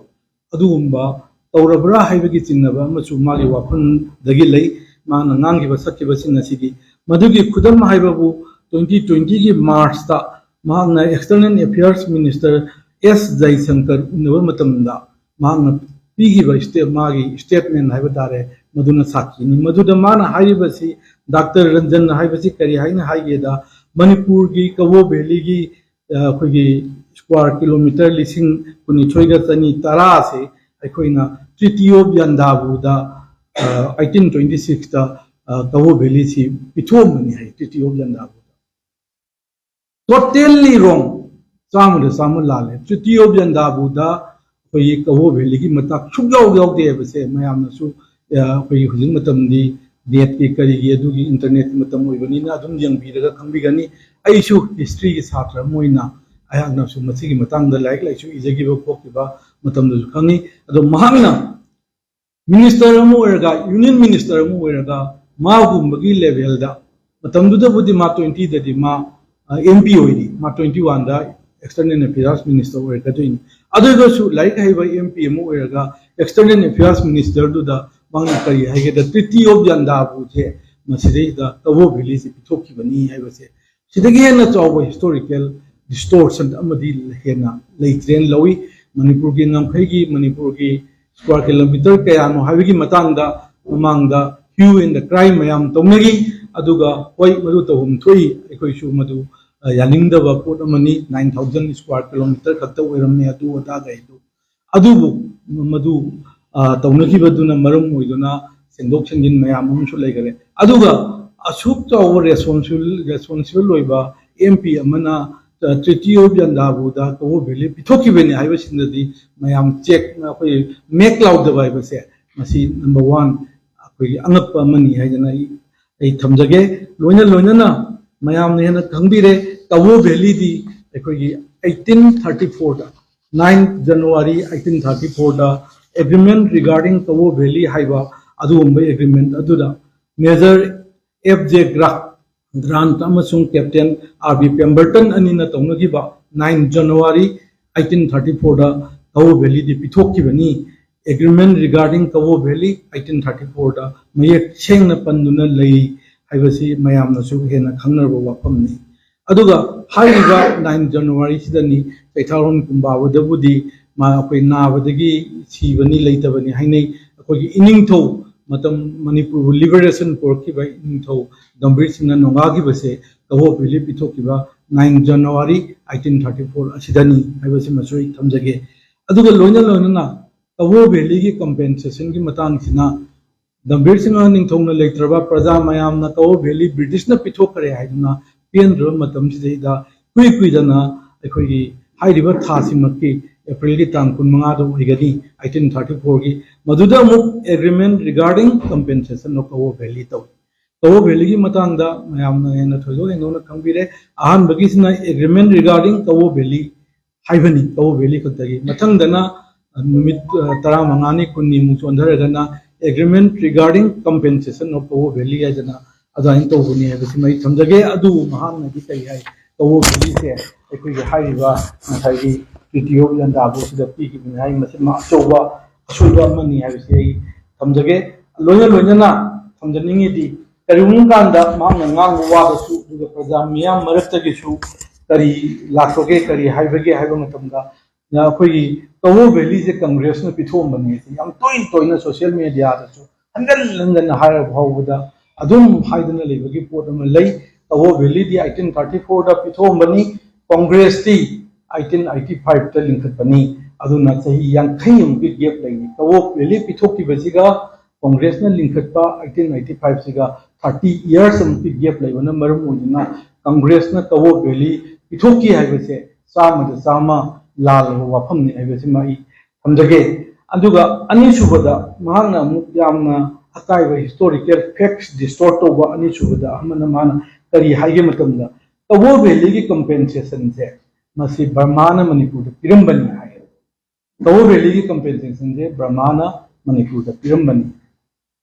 ꯑꯗꯨꯒꯨꯝꯕ ꯇꯧꯔꯕ꯭ꯔꯥ ꯍꯥꯏꯕꯒꯤ ꯆꯤꯡꯅꯕ ꯑꯃꯁꯨ ꯃꯥꯒꯤ ꯋꯥꯐꯝꯗꯒꯤ ꯂꯩ꯫ ꯃꯥꯅ ꯉꯥꯡꯈꯤꯕ ꯁꯛꯈꯤꯕꯁꯤꯡ ꯑꯁꯤꯗꯤ, ꯃꯗꯨꯒꯤ ꯈꯨꯗꯝ ꯍꯥꯏꯕꯕꯨ, twenty twenty ꯒꯤ ꯃꯥꯔꯆꯇ ꯃꯍꯥꯛꯅ ꯑꯦꯛꯁꯇꯔꯅꯦꯜ ꯑꯦꯐꯤꯌꯔꯁ ꯃꯤꯅꯤꯁꯇꯔ ꯑꯦꯁ ꯖꯌꯁꯪꯀꯔ ꯎꯅꯕ ꯃꯇꯝꯗ ꯃꯍꯥꯛꯅ ꯄꯤꯈꯤꯕ ꯁ꯭ꯇꯦ-, ꯃꯥꯒꯤ ꯁ꯭ꯇꯦꯠꯃꯦꯟ ꯍꯥꯏꯕ ꯇꯥꯔꯦ, ꯃꯗꯨꯅ ꯁꯥꯈꯤꯅꯤ꯫ ꯃꯗꯨꯗ ꯃꯥꯅ ꯍꯥꯏꯔꯤꯕꯁꯤ, ꯗꯥꯛꯇꯔ ꯔꯟꯖꯟ ꯍꯥꯏꯕꯁꯤ ꯀꯔꯤ ꯍꯥꯏꯅ ꯍꯥꯏꯒꯦꯗ, ꯃꯅꯤꯄꯨꯔꯒꯤ ꯀꯕꯣ ꯚꯦꯂꯤꯒꯤ, ꯑ, ꯑꯩꯈꯣꯏꯒꯤ ꯁ꯭ꯀ꯭ꯋꯥꯔ ꯀꯤꯂꯣꯃꯤꯇꯔ ꯂꯤꯁꯤꯡ ꯀꯨꯟꯅꯤꯊꯣꯏꯒ ꯆꯅꯤ ꯇꯔꯥꯁꯤ ꯑꯩꯈꯣꯏꯅ ꯇ꯭ꯔꯤꯇꯤ ꯑꯣꯐ ꯌꯥꯟꯗꯥꯕꯨꯗ, ꯑ, eighteen twenty six ꯇ, ꯑ, ꯀꯕꯣ ꯚꯦꯂꯤꯁꯤ ꯄꯤꯊꯣꯛꯑꯝꯕꯅꯤ ꯍꯥꯏ, ꯇ꯭ꯔꯤꯇꯤ ꯑꯣꯐ ꯌꯥꯟꯗꯥꯕꯨꯗ꯫ Totally wrong, ꯆꯥꯝꯃꯗ ꯆꯥꯝꯃ ꯂꯥꯜꯂꯦ꯫ Treaty of Yandabo ꯗ ꯑꯩꯈꯣꯏꯒꯤ ꯀꯕꯣ ꯚꯦꯂꯤꯒꯤ ꯃꯇꯥꯡ ꯁꯨꯛꯌꯥꯎ ꯌꯥꯎꯗꯦ ꯍꯥꯏꯕꯁꯦ ꯃꯌꯥꯝꯅꯁꯨ, ꯑ, ꯑꯩꯈꯣꯏꯒꯤ ꯍꯧꯖꯤꯛ ꯃꯇꯝꯗꯤ net ꯀꯤ ꯀꯔꯤꯒꯤ ꯑꯗꯨꯒꯤ internet ꯀꯤ ꯃꯇꯝ ꯑꯣꯏꯕꯅꯤꯅ ꯑꯗꯨꯝ ꯌꯦꯡꯕꯤꯔꯒ ꯈꯪꯕꯤꯒꯅꯤ꯫ ꯑꯩꯁꯨ history ꯒꯤ ꯁꯥꯇ꯭ꯔ ꯑꯃ ꯑꯣꯏꯅ ꯑꯩꯍꯥꯛꯅꯁꯨ ꯃꯁꯤꯒꯤ ꯃꯇꯥꯡꯗ ꯂꯥꯏꯔꯤꯛ ꯂꯥꯏꯁꯨ ꯏꯖꯈꯤꯕ ꯈꯣꯠꯈꯤꯕ ꯃꯇꯝꯗꯁꯨ ꯈꯪꯉꯤ꯫ ꯑꯗꯣ ꯃꯍꯥꯛꯅ minister ꯑꯃ ꯑꯣꯏꯔꯒ, union minister ꯑꯃ ꯑꯣꯏꯔꯒ, ꯃꯥꯒꯨꯝꯕꯒꯤ level ꯗ, ꯃꯇꯝꯗꯨꯗꯕꯨꯗꯤ ꯃꯥ twenty ꯗꯗꯤ ꯃꯥ, ꯑ, M P ꯑꯣꯏꯔꯤ, ꯃꯥ twenty one ꯗ external affairs minister ꯑꯣꯏꯔꯛꯀꯗꯣꯏꯅꯤ꯫ ꯑꯗꯨ ꯑꯣꯏꯔꯒꯁꯨ ꯂꯥꯏꯔꯤꯛ ꯍꯩꯕ M P ꯑꯃ ꯑꯣꯏꯔꯒ external affairs minister ꯗꯨꯗ ꯃꯥꯅ ꯀꯔꯤ ꯍꯥꯏꯒꯦꯗ, Treaty of Yandabo ꯁꯦ ꯃꯁꯤꯗꯩꯗ ꯀꯕꯣ ꯚꯦꯂꯤꯁꯦ ꯄꯤꯊꯣꯛꯈꯤꯕꯅꯤ ꯍꯥꯏꯕꯁꯦ ꯁꯤꯗꯒꯤ ꯍꯦꯟꯅ ꯆꯥꯎꯕ historical distortion ꯑꯃꯗꯤ ꯍꯦꯟꯅ ꯂꯩꯇ꯭ꯔꯦꯅ ꯂꯧꯏ꯫ ꯃꯅꯤꯄꯨꯔꯒꯤ ꯉꯝꯈꯩꯒꯤ, ꯃꯅꯤꯄꯨꯔꯒꯤ square kilometer ꯀꯌꯥꯅꯣ ꯍꯥꯏꯕꯒꯤ ꯃꯇꯥꯡꯗ ꯃꯃꯥꯡꯗ hue and cry ꯃꯌꯥꯝ ꯇꯧꯅꯈꯤ꯫ ꯑꯗꯨꯒ ꯍꯣꯏ, ꯃꯗꯨ ꯇꯧꯐꯝ ꯊꯣꯛꯏ, ꯑꯩꯈꯣꯏꯁꯨ ꯃꯗꯨ, ꯑ, ꯌꯥꯅꯤꯡꯗꯕ ꯄꯣꯠ ꯑꯃꯅꯤ꯫ Nine thousand square kilometer ꯈꯛꯇ ꯑꯣꯏꯔꯝꯃꯦ ꯑꯗꯨ ꯑꯗꯥ ꯀꯩꯗꯣ꯫ ꯑꯗꯨꯕꯨ ꯃꯗꯨ, ꯑ, ꯇꯧꯅꯈꯤꯕꯗꯨꯅ ꯃꯔꯝ ꯑꯣꯏꯗꯨꯅ ꯁꯦꯡꯗꯣꯛ ꯁꯦꯡꯖꯤꯟ ꯃꯌꯥꯝ ꯑꯃꯁꯨ ꯂꯩꯈꯔꯦ꯫ ꯑꯗꯨꯒ ꯑꯁꯨꯛ ꯆꯥꯎꯕ responsible, responsible ꯑꯣꯏꯕ M P ꯑꯃꯅ, ꯑ, Treaty of Yandabo ꯗ ꯀꯕꯣ ꯚꯦꯂꯤ ꯄꯤꯊꯣꯛꯈꯤꯕꯅꯤ ꯍꯥꯏꯕꯁꯤꯡꯗꯗꯤ ꯃꯌꯥꯝ ꯆꯦꯛ, ꯑꯩꯈꯣꯏ ꯃꯦꯛ ꯂꯥꯎꯗꯕ ꯍꯥꯏꯕꯁꯦ ꯃꯁꯤ number one ꯑꯩꯈꯣꯏꯒꯤ ꯑꯉꯛꯄ ꯑꯃꯅꯤ ꯍꯥꯏꯗꯅ ꯑꯩ, ꯑꯩ ꯊꯝꯖꯒꯦ꯫ ꯂꯣꯏꯅ ꯂꯣꯏꯅꯅ ꯃꯌꯥꯝꯅ ꯍꯦꯟꯅ ꯈꯪꯕꯤꯔꯦ, ꯀꯕꯣ ꯚꯦꯂꯤꯗꯤ ꯑꯩꯈꯣꯏꯒꯤ eighteen thirty four ꯗ, nine January eighteen thirty four ꯗ Agreement Regarding Kawo Valley ꯍꯥꯏꯕ ꯑꯗꯨꯒꯨꯝꯕ agreement ꯑꯗꯨꯗ Major F J Grant, Grant ꯑꯃꯁꯨꯡ Captain R B Pemberton ꯑꯅꯤꯅ ꯇꯧꯅꯈꯤꯕ nine January eighteen thirty four ꯗ ꯀꯕꯣ ꯚꯦꯂꯤꯗꯤ ꯄꯤꯊꯣꯛꯈꯤꯕꯅꯤ꯫ Agreement Regarding Kawo Valley eighteen thirty four ꯗ ꯃꯌꯦꯛ ꯁꯦꯡꯅ ꯄꯟꯗꯨꯅ ꯂꯩ ꯍꯥꯏꯕꯁꯤ ꯃꯌꯥꯝꯅꯁꯨ ꯍꯦꯟꯅ ꯈꯪꯅꯔꯕ ꯋꯥꯐꯝꯅꯤ꯫ ꯑꯗꯨꯒ ꯍꯥꯏꯔꯤꯕ nine January ꯁꯤꯗꯅꯤ ꯆꯩꯊꯥꯔꯣꯟ ꯀꯨꯝꯕꯥꯕꯗꯕꯨꯗꯤ ꯃꯥ ꯑꯩꯈꯣꯏ ꯅꯥꯕꯗꯒꯤ ꯁꯤꯕꯅꯤ, ꯂꯩꯇꯕꯅꯤ ꯍꯥꯏꯅꯩ꯫ ꯑꯩꯈꯣꯏꯒꯤ ꯏꯅꯤꯡꯊꯧ ꯃꯇꯝ ꯃꯅꯤꯄꯨꯔꯕꯨ liberation ꯄꯨꯔꯛꯈꯤꯕ ꯏꯅꯤꯡꯊꯧ ꯒꯝꯚꯤꯔ ꯁꯤꯡꯅ ꯅꯣꯡꯒꯥꯈꯤꯕꯁꯦ ꯀꯕꯣ ꯚꯦꯂꯤ ꯄꯤꯊꯣꯛꯈꯤꯕ nine January eighteen thirty four ꯑꯁꯤꯗꯅꯤ ꯍꯥꯏꯕꯁꯤꯃꯁꯨ ꯑꯩ ꯊꯝꯖꯒꯦ꯫ ꯑꯗꯨꯒ ꯂꯣꯏꯅ ꯂꯣꯏꯅꯅ ꯀꯕꯣ ꯚꯦꯂꯤꯒꯤ compensationꯒꯤ ꯃꯇꯥꯡꯁꯤꯅ ꯒꯝꯚꯤꯔ ꯁꯤꯡꯍ ꯅꯤꯡꯊꯧꯅ ꯂꯩꯇ꯭ꯔꯕ ꯄ꯭ꯔꯖꯥ ꯃꯌꯥꯝꯅ ꯀꯕꯣ ꯚꯦꯂꯤ ꯕ꯭ꯔꯤꯇꯤꯁꯅ ꯄꯤꯊꯣꯛꯈ꯭ꯔꯦ ꯍꯥꯏꯗꯨꯅ ꯄꯦꯟꯗ꯭ꯔꯕ ꯃꯇꯝꯁꯤꯗꯩꯗ ꯀꯨꯏ ꯀꯨꯏꯗꯅ ꯑꯩꯈꯣꯏꯒꯤ ꯍꯥꯏꯔꯤꯕ ꯊꯥꯁꯤꯃꯛꯀꯤ ꯑꯦꯄ꯭ꯔꯤꯜꯒꯤ ꯇꯥꯡ ꯀꯨꯟꯃꯉꯥꯗ ꯑꯣꯏꯒꯅꯤ, ꯑꯩꯠꯇꯤꯟ ꯊꯥꯔꯇꯤ ꯐꯣꯔꯒꯤ꯫ ꯃꯗꯨꯗ ꯑꯃꯨꯛ Agreement Regarding Compensation of Kawo Valley ꯇꯧꯏ꯫ ꯀꯋꯣ ꯚꯦꯂꯤꯒꯤ ꯃꯇꯥꯡꯗ ꯃꯌꯥꯝꯅ ꯍꯦꯟꯅ ꯊꯣꯏꯗꯣꯛ ꯍꯦꯟꯗꯣꯛꯅ ꯈꯪꯕꯤꯔꯦ꯫ ꯑꯍꯥꯟꯕꯒꯤꯁꯤꯅ Agreement Regarding Kawo Valley ꯍꯥꯏꯕꯅꯤ, ꯀꯋꯣ ꯚꯦꯂꯤ ꯈꯛꯇꯒꯤ꯫ ꯃꯊꯪꯗꯅ ꯅꯨꯃꯤꯠ ꯇꯔꯥꯃꯉꯥꯅꯤ ꯀꯨꯟꯅꯤꯃꯨꯛ ꯆꯣꯟꯊꯔꯒꯅ Agreement Regarding Compensation of Kawo Valley ꯍꯥꯏꯗꯅ ꯑꯗꯨꯃꯥꯏꯅ ꯇꯧꯕꯅꯤ ꯍꯥꯏꯕꯁꯤꯃ ꯑꯩ ꯊꯝꯖꯒꯦ꯫ ꯑꯗꯨꯕꯨ ꯃꯍꯥꯛꯅꯗꯤ ꯀꯔꯤ ꯍꯥꯏ, ꯀꯋꯣ ꯚꯦꯂꯤꯁꯦ ꯑꯩꯈꯣꯏꯒꯤ ꯍꯥꯏꯔꯤꯕ ꯉꯁꯥꯏꯒꯤ Treaty of Yandabo ꯁꯤꯗ ꯄꯤꯈꯤꯕꯅꯤ ꯍꯥꯏ꯫ ꯃꯁꯤꯃ ꯑꯆꯧꯕ ꯑꯁꯣꯏꯕ ꯑꯃꯅꯤ ꯍꯥꯏꯕꯁꯤ ꯑꯩ ꯊꯝꯖꯒꯦ꯫ ꯂꯣꯏꯅ ꯂꯣꯏꯅꯅ ꯊꯝꯖꯅꯤꯡꯉꯤꯗꯤ, ꯀꯔꯤꯒꯨꯝꯕ ꯀꯥꯟꯗ ꯃꯍꯥꯛꯅ ꯉꯥꯡꯕ ꯋꯥꯗꯁꯨ, ꯑꯗꯨꯒ ꯄ꯭ꯔꯖꯥ ꯃꯤꯌꯥꯝ ꯃꯔꯛꯇꯒꯤꯁꯨ ꯀꯔꯤ ꯂꯥꯛꯄꯒꯦ, ꯀꯔꯤ ꯍꯥꯏꯕꯒꯦ ꯍꯥꯏꯕ ꯃꯇꯝꯗ, ꯑꯩꯈꯣꯏꯒꯤ ꯀꯋꯣ ꯚꯦꯂꯤꯁꯦ ꯀꯪꯒ꯭ꯔꯦꯁꯅ ꯄꯤꯊꯣꯛꯑꯝꯕꯅꯤ ꯍꯥꯏꯁꯦ ꯌꯥꯝ ꯇꯣꯏꯅ ꯇꯣꯏꯅ ꯁꯣꯁꯤꯌꯦꯜ ꯃꯦꯗꯤꯌꯥꯗꯁꯨ ꯍꯟꯖꯟ ꯍꯟꯖꯟꯅ ꯍꯥꯏꯔꯕ ꯐꯥꯎꯕꯗ ꯑꯗꯨꯝ ꯍꯥꯏꯗꯅ ꯂꯩꯕꯒꯤ ꯄꯣꯠ ꯑꯃ ꯂꯩ꯫ ꯀꯋꯣ ꯚꯦꯂꯤꯗꯤ ꯑꯩꯠꯇꯤꯟ ꯊꯥꯔꯇꯤ ꯐꯣꯔꯗ ꯄꯤꯊꯣꯛꯑꯝꯕꯅꯤ, ꯀꯪꯒ꯭ꯔꯦꯁꯇꯤ ꯑꯩꯠꯇꯤꯟ ꯑꯩꯠꯇꯤ ꯐꯥꯏꯚꯇ ꯂꯤꯡꯈꯠꯄꯅꯤ꯫ ꯑꯗꯨꯅ ꯆꯍꯤ ꯌꯥꯡꯈꯩꯃꯨꯛꯀꯤ ꯒꯦꯞ ꯂꯩꯅꯤ꯫ ꯀꯋꯣ ꯚꯦꯂꯤ ꯄꯤꯊꯣꯛꯈꯤꯕꯁꯤꯒ ꯀꯪꯒ꯭ꯔꯦꯁꯅ ꯂꯤꯡꯈꯠꯄ ꯑꯩꯠꯇꯤꯟ ꯑꯩꯠꯇꯤ ꯐꯥꯏꯚꯁꯤꯒ ꯊꯥꯔꯇꯤ ꯏꯌꯔꯁ ꯑꯃꯨꯛꯀꯤ ꯒꯦꯞ ꯂꯩꯕꯅ ꯃꯔꯝ ꯑꯣꯏꯗꯨꯅ ꯀꯪꯒ꯭ꯔꯦꯁꯅ ꯀꯋꯣ ꯚꯦꯂꯤ ꯄꯤꯊꯣꯛꯈꯤ ꯍꯥꯏꯕꯁꯦ ꯆꯥꯝꯃꯗ ꯆꯥꯝꯃ ꯂꯥꯜꯂꯕ ꯋꯥꯐꯝꯅꯤ ꯍꯥꯏꯕꯁꯤꯃ ꯑꯩ ꯊꯝꯖꯒꯦ꯫ ꯑꯗꯨꯒ ꯑꯅꯤꯁꯨꯕꯗ ꯃꯍꯥꯛꯅ ꯑꯃꯨꯛ ꯌꯥꯝꯅ ꯑꯀꯥꯏꯕ historical facts distort ꯇꯧꯕ ꯑꯅꯤꯁꯨꯕꯗ ꯑꯃꯅ ꯃꯥꯅ ꯀꯔꯤ ꯍꯥꯏꯒꯦ ꯃꯇꯝꯗ, ꯀꯋꯣ ꯚꯦꯂꯤꯒꯤ ꯀꯝꯄꯦꯟꯁꯦꯁꯟꯁꯦ ꯃꯁꯤ ꯕꯔꯃꯥꯅ ꯃꯅꯤꯄꯨꯔꯗ ꯄꯤꯔꯝꯕꯅꯤ ꯍꯥꯏ꯫ ꯀꯋꯣ ꯚꯦꯂꯤꯒꯤ ꯀꯝꯄꯦꯟꯁꯦꯁꯟꯁꯦ ꯕꯔꯃꯥꯅ ꯃꯅꯤꯄꯨꯔꯗ ꯄꯤꯔꯝꯕꯅꯤ꯫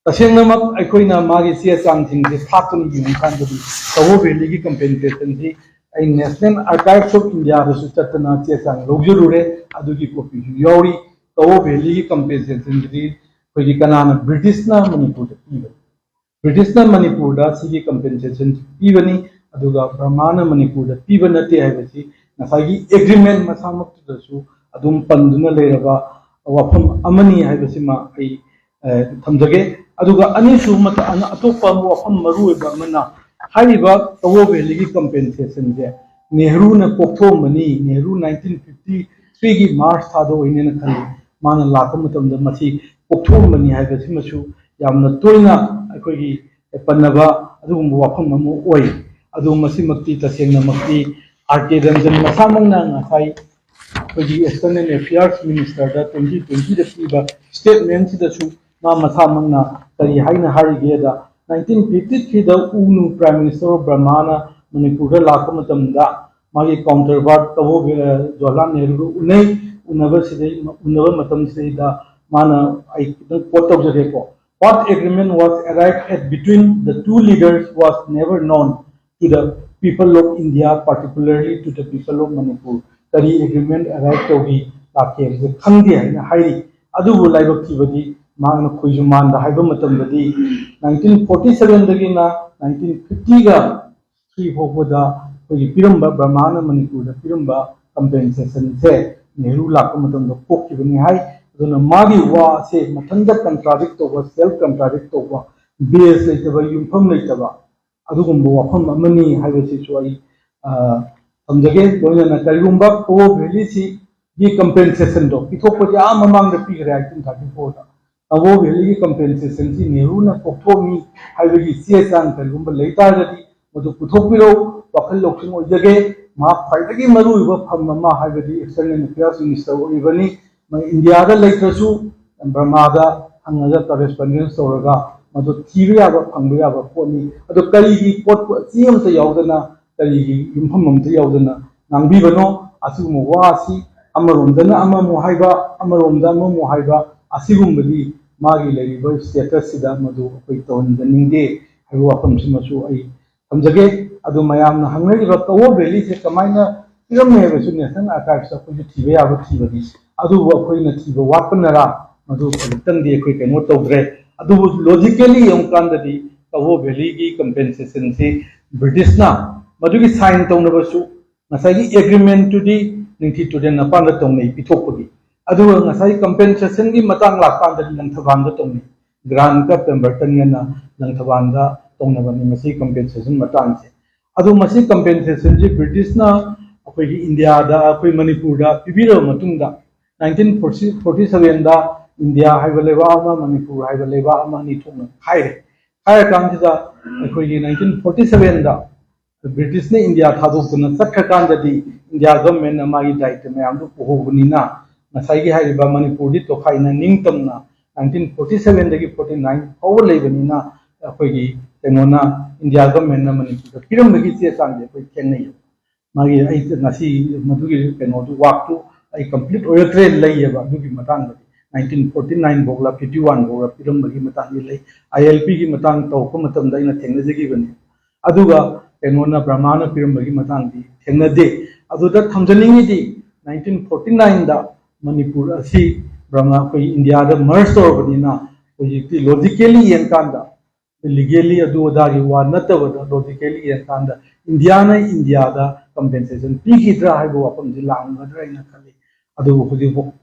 ꯇꯁꯦꯡꯅꯃꯛ ꯑꯩꯈꯣꯏꯅ ꯃꯥꯒꯤ ꯆꯦ ꯆꯥꯡꯁꯤꯡꯁꯦ ꯊꯥꯛꯇꯨꯅ ꯌꯦꯡꯕ ꯀꯥꯟꯗꯗꯤ ꯀꯋꯣ ꯚꯦꯂꯤꯒꯤ ꯀꯝꯄꯦꯟꯁꯦꯁꯟꯁꯤ ꯑꯩ National Archives of Indiaꯗꯁꯨ ꯆꯠꯇꯅ ꯆꯦ ꯆꯥꯡ ꯂꯧꯖꯔꯨꯔꯦ, ꯑꯗꯨꯒꯤ ꯀꯣꯄꯤꯁꯨ ꯌꯥꯎꯔꯤ꯫ ꯀꯋꯣ ꯚꯦꯂꯤꯒꯤ ꯀꯝꯄꯦꯟꯁꯦꯁꯟꯁꯤꯗꯤ ꯑꯩꯈꯣꯏꯒꯤ ꯀꯅꯥꯅ, ꯕ꯭ꯔꯤꯇꯤꯁꯅ ꯃꯅꯤꯄꯨꯔꯗ ꯄꯤꯕꯅꯤ꯫ ꯕ꯭ꯔꯤꯇꯤꯁꯅ ꯃꯅꯤꯄꯨꯔꯗ ꯁꯤꯒꯤ ꯀꯝꯄꯦꯟꯁꯦꯁꯟ ꯄꯤꯕꯅꯤ, ꯑꯗꯨꯒ ꯕꯔꯃꯥꯅ ꯃꯅꯤꯄꯨꯔꯗ ꯄꯤꯕ ꯅꯠꯇꯦ ꯍꯥꯏꯕꯁꯤ ꯉꯁꯥꯏꯒꯤ ꯑꯦꯒ꯭ꯔꯤꯃꯦꯟ ꯃꯁꯥꯃꯛꯇꯨꯗꯁꯨ ꯑꯗꯨꯝ ꯄꯟꯗꯨꯅ ꯂꯩꯔꯕ ꯋꯥꯐꯝ ꯑꯃꯅꯤ ꯍꯥꯏꯕꯁꯤꯃ ꯑꯩ, ꯑ, ꯊꯝꯖꯒꯦ꯫ ꯑꯗꯨꯒ ꯑꯅꯤꯁꯨꯕ ꯃꯇ-, ꯑꯅ-, ꯑꯇꯣꯞꯄ ꯑꯃ ꯋꯥꯐꯝ ꯃꯔꯨ ꯑꯣꯏꯕ ꯑꯃꯅ, ꯍꯥꯏꯔꯤꯕ ꯀꯋꯣ ꯚꯦꯂꯤꯒꯤ ꯀꯝꯄꯦꯟꯁꯦꯁꯟꯁꯦ ꯅꯦꯍꯔꯨꯅ ꯀꯣꯛꯊꯣꯛꯑꯝꯕꯅꯤ, ꯅꯦꯍꯔꯨ ꯅꯥꯏꯟꯇꯤꯟ ꯐꯤꯐꯇꯤ ꯊ꯭ꯔꯤꯒꯤ ꯃꯥꯔꯆ ꯊꯥꯗ ꯑꯣꯏꯅꯦꯅ ꯈꯜꯂꯤ꯫ ꯃꯥꯅ ꯂꯥꯛꯄ ꯃꯇꯝꯗ ꯃꯁꯤ ꯀꯣꯛꯊꯣꯛꯑꯝꯕꯅꯤ ꯍꯥꯏꯕꯁꯤꯃꯁꯨ ꯌꯥꯝꯅ ꯇꯣꯏꯅ ꯑꯩꯈꯣꯏꯒꯤ ꯄꯟꯅꯕ ꯑꯗꯨꯒꯨꯝꯕ ꯋꯥꯐꯝ ꯑꯃ ꯑꯣꯏ꯫ ꯑꯗꯨ ꯃꯁꯤꯃꯛꯇꯤ ꯇꯁꯦꯡꯅꯃꯛꯇꯤ ꯑꯥꯔ ꯀꯦ ꯔꯟꯖꯟ ꯃꯁꯥꯃꯛꯅ ꯉꯁꯥꯏ ꯑꯩꯈꯣꯏꯒꯤ ꯑꯦꯛꯁꯇꯔꯅꯦꯜ ꯑꯦꯐꯤꯌꯔꯁ ꯃꯤꯅꯤꯁꯇꯔꯗ ꯇ꯭ꯋꯦꯟꯇꯤ ꯇ꯭ꯋꯦꯟꯇꯤꯗ ꯄꯤꯕ ꯁ꯭ꯇꯦꯠꯃꯦꯟꯁꯤꯗꯁꯨ ꯃꯥ ꯃꯁꯥꯃꯛꯅ ꯀꯔꯤ ꯍꯥꯏꯅ ꯍꯥꯏꯔꯤꯒꯦꯗ, ꯅꯥꯏꯟꯇꯤꯟ ꯐꯤꯐꯇꯤ ꯊ꯭ꯔꯤꯗ ꯎꯅꯨ ꯄ꯭ꯔꯥꯏꯝ ꯃꯤꯅꯤꯁꯇꯔ ꯑꯣꯐ ꯕꯔꯃꯥꯅ ꯃꯅꯤꯄꯨꯔꯗ ꯂꯥꯛꯄ ꯃꯇꯝꯗ ꯃꯥꯒꯤ ꯀꯥꯎꯟꯇꯔꯄꯥꯔꯠ ꯀꯕꯣ ꯖꯋꯥꯍꯔꯂꯥꯜ ꯅꯦꯍꯔꯨꯒ ꯎꯅꯩ꯫ ꯎꯅꯕꯁꯤꯗꯩ ꯎꯅꯕ ꯃꯇꯝꯁꯤꯗꯩꯗ ꯃꯥꯅ, ꯑꯩ ꯈꯤꯇꯪ code ꯇꯧꯖꯒꯦꯀꯣ, "What agreement was arrived at between the two leaders was never known to the people of India, particularly to the people of Manipur." ꯀꯔꯤ ꯑꯦꯒ꯭ꯔꯤꯃꯦꯟ ꯑꯦꯔꯥꯏꯚ ꯇꯧꯈꯤ ꯂꯥꯛꯀꯦ ꯍꯥꯏꯕꯁꯦ ꯈꯪꯗꯦ ꯍꯥꯏꯅ ꯍꯥꯏꯔꯤ꯫ ꯑꯗꯨꯕꯨ ꯂꯥꯏꯕꯛ ꯊꯤꯕꯗꯤ ꯃꯍꯥꯛꯅ ꯈꯣꯏꯖꯨꯃꯥꯟꯗ ꯍꯥꯏꯕ ꯃꯇꯝꯗꯗꯤ ꯅꯥꯏꯟꯇꯤꯟ ꯐꯣꯔꯇꯤ ꯁꯚꯦꯟꯗꯒꯤꯅ ꯅꯥꯏꯟꯇꯤꯟ ꯐꯤꯐꯇꯤꯒ ꯊ꯭ꯔꯤ ꯐꯥꯎꯕꯗ ꯑꯩꯈꯣꯏꯒꯤ ꯄꯤꯔꯝꯕ, ꯕꯔꯃꯥꯅ ꯃꯅꯤꯄꯨꯔꯗ ꯄꯤꯔꯝꯕ ꯀꯝꯄꯦꯟꯁꯦꯁꯟꯁꯦ ꯅꯦꯍꯔꯨ ꯂꯥꯛꯄ ꯃꯇꯝꯗ ꯀꯣꯛꯈꯤꯕꯅꯤ ꯍꯥꯏ꯫ ꯑꯗꯨꯅ ꯃꯥꯒꯤ ꯋꯥ ꯑꯁꯦ ꯃꯊꯟꯇ ꯀꯟꯇ꯭ꯔꯥꯗꯤꯛ ꯇꯧꯕ, ꯁꯦꯜꯐ ꯀꯟꯇ꯭ꯔꯥꯗꯤꯛ ꯇꯧꯕ, ꯕꯦꯁ ꯂꯩꯇꯕ, ꯌꯨꯝꯐꯝ ꯂꯩꯇꯕ ꯑꯗꯨꯒꯨꯝꯕ ꯋꯥꯐꯝ ꯑꯃꯅꯤ ꯍꯥꯏꯕꯁꯤꯁꯨ ꯑꯩ, ꯑ, ꯊꯝꯖꯒꯦ꯫ ꯂꯣꯏꯅꯅ ꯀꯔꯤꯒꯨꯝꯕ ꯀꯕꯣ ꯚꯦꯂꯤꯁꯤꯒꯤ ꯀꯝꯄꯦꯟꯁꯦꯁꯟꯗꯣ ꯄꯤꯊꯣꯛꯄꯗꯤ ꯑꯥ ꯃꯃꯥꯡꯗ ꯄꯤꯈ꯭ꯔꯦ, ꯑꯩꯠꯇꯤꯟ ꯊꯥꯔꯇꯤ ꯐꯣꯔꯗ꯫ ꯀꯕꯣ ꯚꯦꯂꯤꯒꯤ ꯀꯝꯄꯦꯟꯁꯦꯁꯟꯁꯤ ꯅꯦꯍꯔꯨꯅ ꯀꯣꯛꯊꯣꯛꯑꯝꯃꯤ ꯍꯥꯏꯕꯒꯤ ꯆꯦ ꯆꯥꯡ ꯀꯔꯤꯒꯨꯝꯕ ꯂꯩ ꯇꯥꯔꯒꯗꯤ ꯃꯗꯨ ꯄꯨꯊꯣꯛꯄꯤꯔꯛꯎ, ꯋꯥꯈꯜ ꯂꯧꯁꯤꯡ ꯑꯣꯏꯖꯒꯦ꯫ ꯃꯍꯥꯛ ꯈ꯭ꯋꯥꯏꯗꯒꯤ ꯃꯔꯨꯑꯣꯏꯕ ꯐꯝ ꯑꯃ ꯍꯥꯏꯕꯗꯤ ꯑꯦꯛꯁꯇꯔꯅꯦꯜ ꯑꯦꯐꯤꯌꯔꯁ ꯃꯤꯅꯤꯁꯇꯔ ꯑꯣꯏꯔꯤꯕꯅꯤ꯫ ꯃ-, ꯏꯟꯗꯤꯌꯥꯗ ꯂꯩꯇ꯭ꯔꯁꯨ ꯕꯔꯃꯥꯗ ꯍꯪꯉꯒ ꯀꯔꯦꯁꯄꯣꯟꯗꯦꯟꯁ ꯇꯧꯔꯒ ꯃꯗꯨ ꯊꯤꯕ ꯌꯥꯕ, ꯐꯪꯕ ꯌꯥꯕ ꯄꯣꯠꯅꯤ꯫ ꯑꯗꯣ ꯀꯔꯤꯒꯤ ꯄꯣꯠ, ꯆꯦ ꯑꯃꯠꯇ ꯌꯥꯎꯗꯅ, ꯀꯔꯤꯒꯤ ꯌꯨꯝꯐꯝ ꯑꯃꯠꯇ ꯌꯥꯎꯗꯅ ꯉꯥꯡꯕꯤꯕꯅꯣ? ꯑꯁꯤꯒꯨꯝꯕ ꯋꯥ ꯑꯁꯤ ꯑꯃꯔꯣꯝꯗꯅ ꯑꯃꯃꯨꯛ ꯍꯥꯏꯕ, ꯑꯃꯔꯣꯝꯗ ꯑꯃꯃꯨꯛ ꯍꯥꯏꯕ, ꯑꯁꯤꯒꯨꯝꯕꯗꯤ ꯃꯥꯒꯤ ꯂꯩꯔꯤꯕ ꯁ꯭ꯇꯦꯇꯁꯁꯤꯗ ꯃꯗꯨ ꯑꯩꯈꯣꯏ ꯇꯧꯍꯟꯖꯅꯤꯡꯗꯦ ꯍꯥꯏꯕ ꯋꯥꯐꯝꯁꯤꯃꯁꯨ ꯑꯩ ꯊꯝꯖꯒꯦ꯫ ꯑꯗꯨ ꯃꯌꯥꯝꯅ ꯍꯪꯅꯔꯤꯕ ꯀꯕꯣ ꯚꯦꯂꯤꯁꯦ ꯀꯃꯥꯏꯅ ꯄꯤꯔꯝꯃꯦ ꯍꯥꯏꯕꯁꯨ ꯅꯦꯁꯅꯦꯜ ꯑꯥꯔꯀꯥꯏꯚꯁꯇ ꯑꯩꯈꯣꯏꯁꯨ ꯊꯤꯕ ꯌꯥꯕ ꯊꯤꯕꯅꯤ꯫ ꯑꯗꯨꯕꯨ ꯑꯩꯈꯣꯏꯅ ꯊꯤꯕ ꯋꯥꯠꯄꯅꯔꯥ, ꯃꯗꯨ ꯈꯖꯤꯛꯇꯪꯗꯤ ꯑꯩꯈꯣꯏ ꯀꯩꯅꯣ ꯇꯧꯗ꯭ꯔꯦ꯫ ꯑꯗꯨꯕꯨ ꯂꯣꯖꯤꯀꯦꯂꯤ ꯌꯦꯡꯉꯨꯀꯥꯟꯗꯗꯤ ꯀꯕꯣ ꯚꯦꯂꯤꯒꯤ ꯀꯝꯄꯦꯟꯁꯦꯁꯟꯁꯤ ꯕ꯭ꯔꯤꯇꯤꯁꯅ ꯃꯗꯨꯒꯤ ꯁꯥꯏꯟ ꯇꯧꯅꯕꯁꯨ ꯉꯁꯥꯏꯒꯤ ꯑꯦꯒ꯭ꯔꯤꯃꯦꯟꯇꯨꯗꯤ ꯅꯤꯡꯊꯤ ꯇꯨꯔꯦꯜ ꯃꯄꯥꯟꯗ ꯇꯧꯅꯩ ꯄꯤꯊꯣꯛꯄꯒꯤ, ꯑꯗꯨꯒ ꯉꯁꯥꯏ ꯀꯝꯄꯦꯟꯁꯦꯁꯟꯒꯤ ꯃꯇꯥꯡ ꯂꯥꯛꯀꯥꯟꯗꯗꯤ ꯂꯪꯊꯕꯥꯜꯗ ꯇꯧꯅꯩ꯫ ꯒ꯭ꯔꯥꯟꯠꯀ ꯄꯦꯝꯕꯔꯇꯟꯒꯅ ꯂꯪꯊꯕꯥꯜꯗ ꯇꯧꯅꯕꯅꯤ ꯃꯁꯤ ꯀꯝꯄꯦꯟꯁꯦꯁꯟ ꯃꯇꯥꯡꯁꯦ꯫ ꯑꯗꯣ ꯃꯁꯤ ꯀꯝꯄꯦꯟꯁꯦꯁꯟꯁꯤ ꯕ꯭ꯔꯤꯇꯤꯁꯅ ꯑꯩꯈꯣꯏꯒꯤ ꯏꯟꯗꯤꯌꯥꯗ, ꯑꯩꯈꯣꯏ ꯃꯅꯤꯄꯨꯔꯗ ꯄꯤꯕꯤꯔꯕ ꯃꯇꯨꯡꯗ, ꯅꯥꯏꯟꯇꯤꯟ ꯐꯣꯔꯇꯤ ꯁꯚꯦꯟꯗ ꯏꯟꯗꯤꯌꯥ ꯍꯥꯏꯕ ꯂꯩꯕꯥꯛ ꯑꯃ, ꯃꯅꯤꯄꯨꯔ ꯍꯥꯏꯕ ꯂꯩꯕꯥꯛ ꯑꯃ, ꯑꯅꯤ ꯊꯣꯛꯅ ꯈꯥꯏꯔꯦ꯫ ꯈꯥꯏꯔꯀꯥꯟꯁꯤꯗ ꯑꯩꯈꯣꯏꯒꯤ ꯅꯥꯏꯟꯇꯤꯟ ꯐꯣꯔꯇꯤ ꯁꯚꯦꯟꯗ ꯕ꯭ꯔꯤꯇꯤꯁꯅ ꯏꯟꯗꯤꯌꯥ ꯊꯥꯗꯣꯛꯇꯨꯅ ꯆꯠꯈ꯭ꯔꯀꯥꯟꯗꯗꯤ ꯏꯟꯗꯤꯌꯥ ꯒꯚꯔꯟꯃꯦꯟꯅ ꯃꯥꯒꯤ ꯗꯥꯌꯤꯠꯇ ꯃꯌꯥꯝꯗꯨ ꯄꯨꯍꯧꯕꯅꯤꯅ ꯉꯁꯥꯏꯒꯤ ꯍꯥꯏꯔꯤꯕ ꯃꯅꯤꯄꯨꯔꯗꯤ ꯇꯣꯈꯥꯏꯅ ꯅꯤꯡꯇꯝꯅ ꯅꯥꯏꯟꯇꯤꯟ ꯐꯣꯔꯇꯤ ꯁꯚꯦꯟꯗꯒꯤ ꯐꯣꯔꯇꯤ ꯅꯥꯏꯟ ꯐꯥꯎꯕ ꯂꯩꯕꯅꯤꯅ ꯑꯩꯈꯣꯏꯒꯤ ꯀꯩꯅꯣꯅ ꯏꯟꯗꯤꯌꯥ ꯒꯚꯔꯟꯃꯦꯟꯅ ꯃꯅꯤꯄꯨꯔꯗ ꯄꯤꯔꯝꯕꯒꯤ ꯆꯦ ꯆꯥꯡꯁꯦ ꯑꯩꯈꯣꯏ ꯊꯦꯡꯅꯩ꯫ ꯃꯥꯒꯤ ꯑꯩ ꯉꯁꯤ ꯃꯗꯨꯒꯤ ꯀꯩꯅꯣꯗꯨ ꯋꯥꯛꯇꯨ ꯑꯩ ꯀꯝꯄ꯭ꯂꯤꯠ ꯑꯣꯏꯔꯛꯇ꯭ꯔꯦ ꯂꯩꯌꯦꯕ ꯑꯗꯨꯒꯤ ꯃꯇꯥꯡꯗꯗꯤ ꯅꯥꯏꯟꯇꯤꯟ ꯐꯣꯔꯇꯤ ꯅꯥꯏꯟ ꯐꯥꯎꯂ ꯐꯤꯐꯇꯤ ꯋꯥꯟ ꯐꯥꯎꯂ ꯄꯤꯔꯝꯕꯒꯤ ꯃꯇꯥꯡꯗꯤ ꯂꯩ꯫ ꯑꯥꯏ ꯑꯦꯜ ꯄꯤꯒꯤ ꯃꯇꯥꯡ ꯇꯧꯔꯛꯄ ꯃꯇꯝꯗ ꯑꯩꯅ ꯊꯦꯡꯅꯖꯈꯤꯕꯅꯤ꯫ ꯑꯗꯨꯒ ꯀꯩꯅꯣꯅ ꯕ꯭ꯔꯍꯃꯥꯅ ꯄꯤꯔꯝꯕꯒꯤ ꯃꯇꯥꯡꯗꯤ ꯊꯦꯡꯅꯗꯦ꯫ ꯑꯗꯨꯗ ꯊꯝꯖꯅꯤꯡꯉꯤꯗꯤ ꯅꯥꯏꯟꯇꯤꯟ ꯐꯣꯔꯇꯤ ꯅꯥꯏꯟꯗ ꯃꯅꯤꯄꯨꯔ ꯑꯁꯤ ꯕ꯭ꯔꯍꯃ ꯑꯩꯈꯣꯏ ꯏꯟꯗꯤꯌꯥꯗ ꯃꯔꯁ ꯇꯧꯔꯕꯅꯤꯅ ꯍꯧꯖꯤꯛꯇꯤ ꯂꯣꯖꯤꯀꯦꯂꯤ ꯌꯦꯡꯀꯥꯟꯗ ꯂꯤꯒꯦꯂꯤ ꯑꯗꯨ ꯑꯗꯥꯒꯤ ꯋꯥ ꯅꯠꯇꯕꯗ ꯂꯣꯖꯤꯀꯦꯂꯤ ꯌꯦꯡꯀꯥꯟꯗ ꯏꯟꯗꯤꯌꯥꯅ ꯏꯟꯗꯤꯌꯥꯗ ꯀꯝꯄꯦꯟꯁꯦꯁꯟ ꯄꯤꯈꯤꯗ꯭ꯔꯥ ꯍꯥꯏꯕ ꯋꯥꯐꯝꯁꯤ ꯂꯥꯛꯑꯝꯒꯗ꯭ꯔꯥ ꯍꯥꯏꯅ ꯈꯜꯂꯤ꯫ ꯑꯗꯨꯕꯨ ꯍꯧꯖꯤꯛꯐꯥꯎ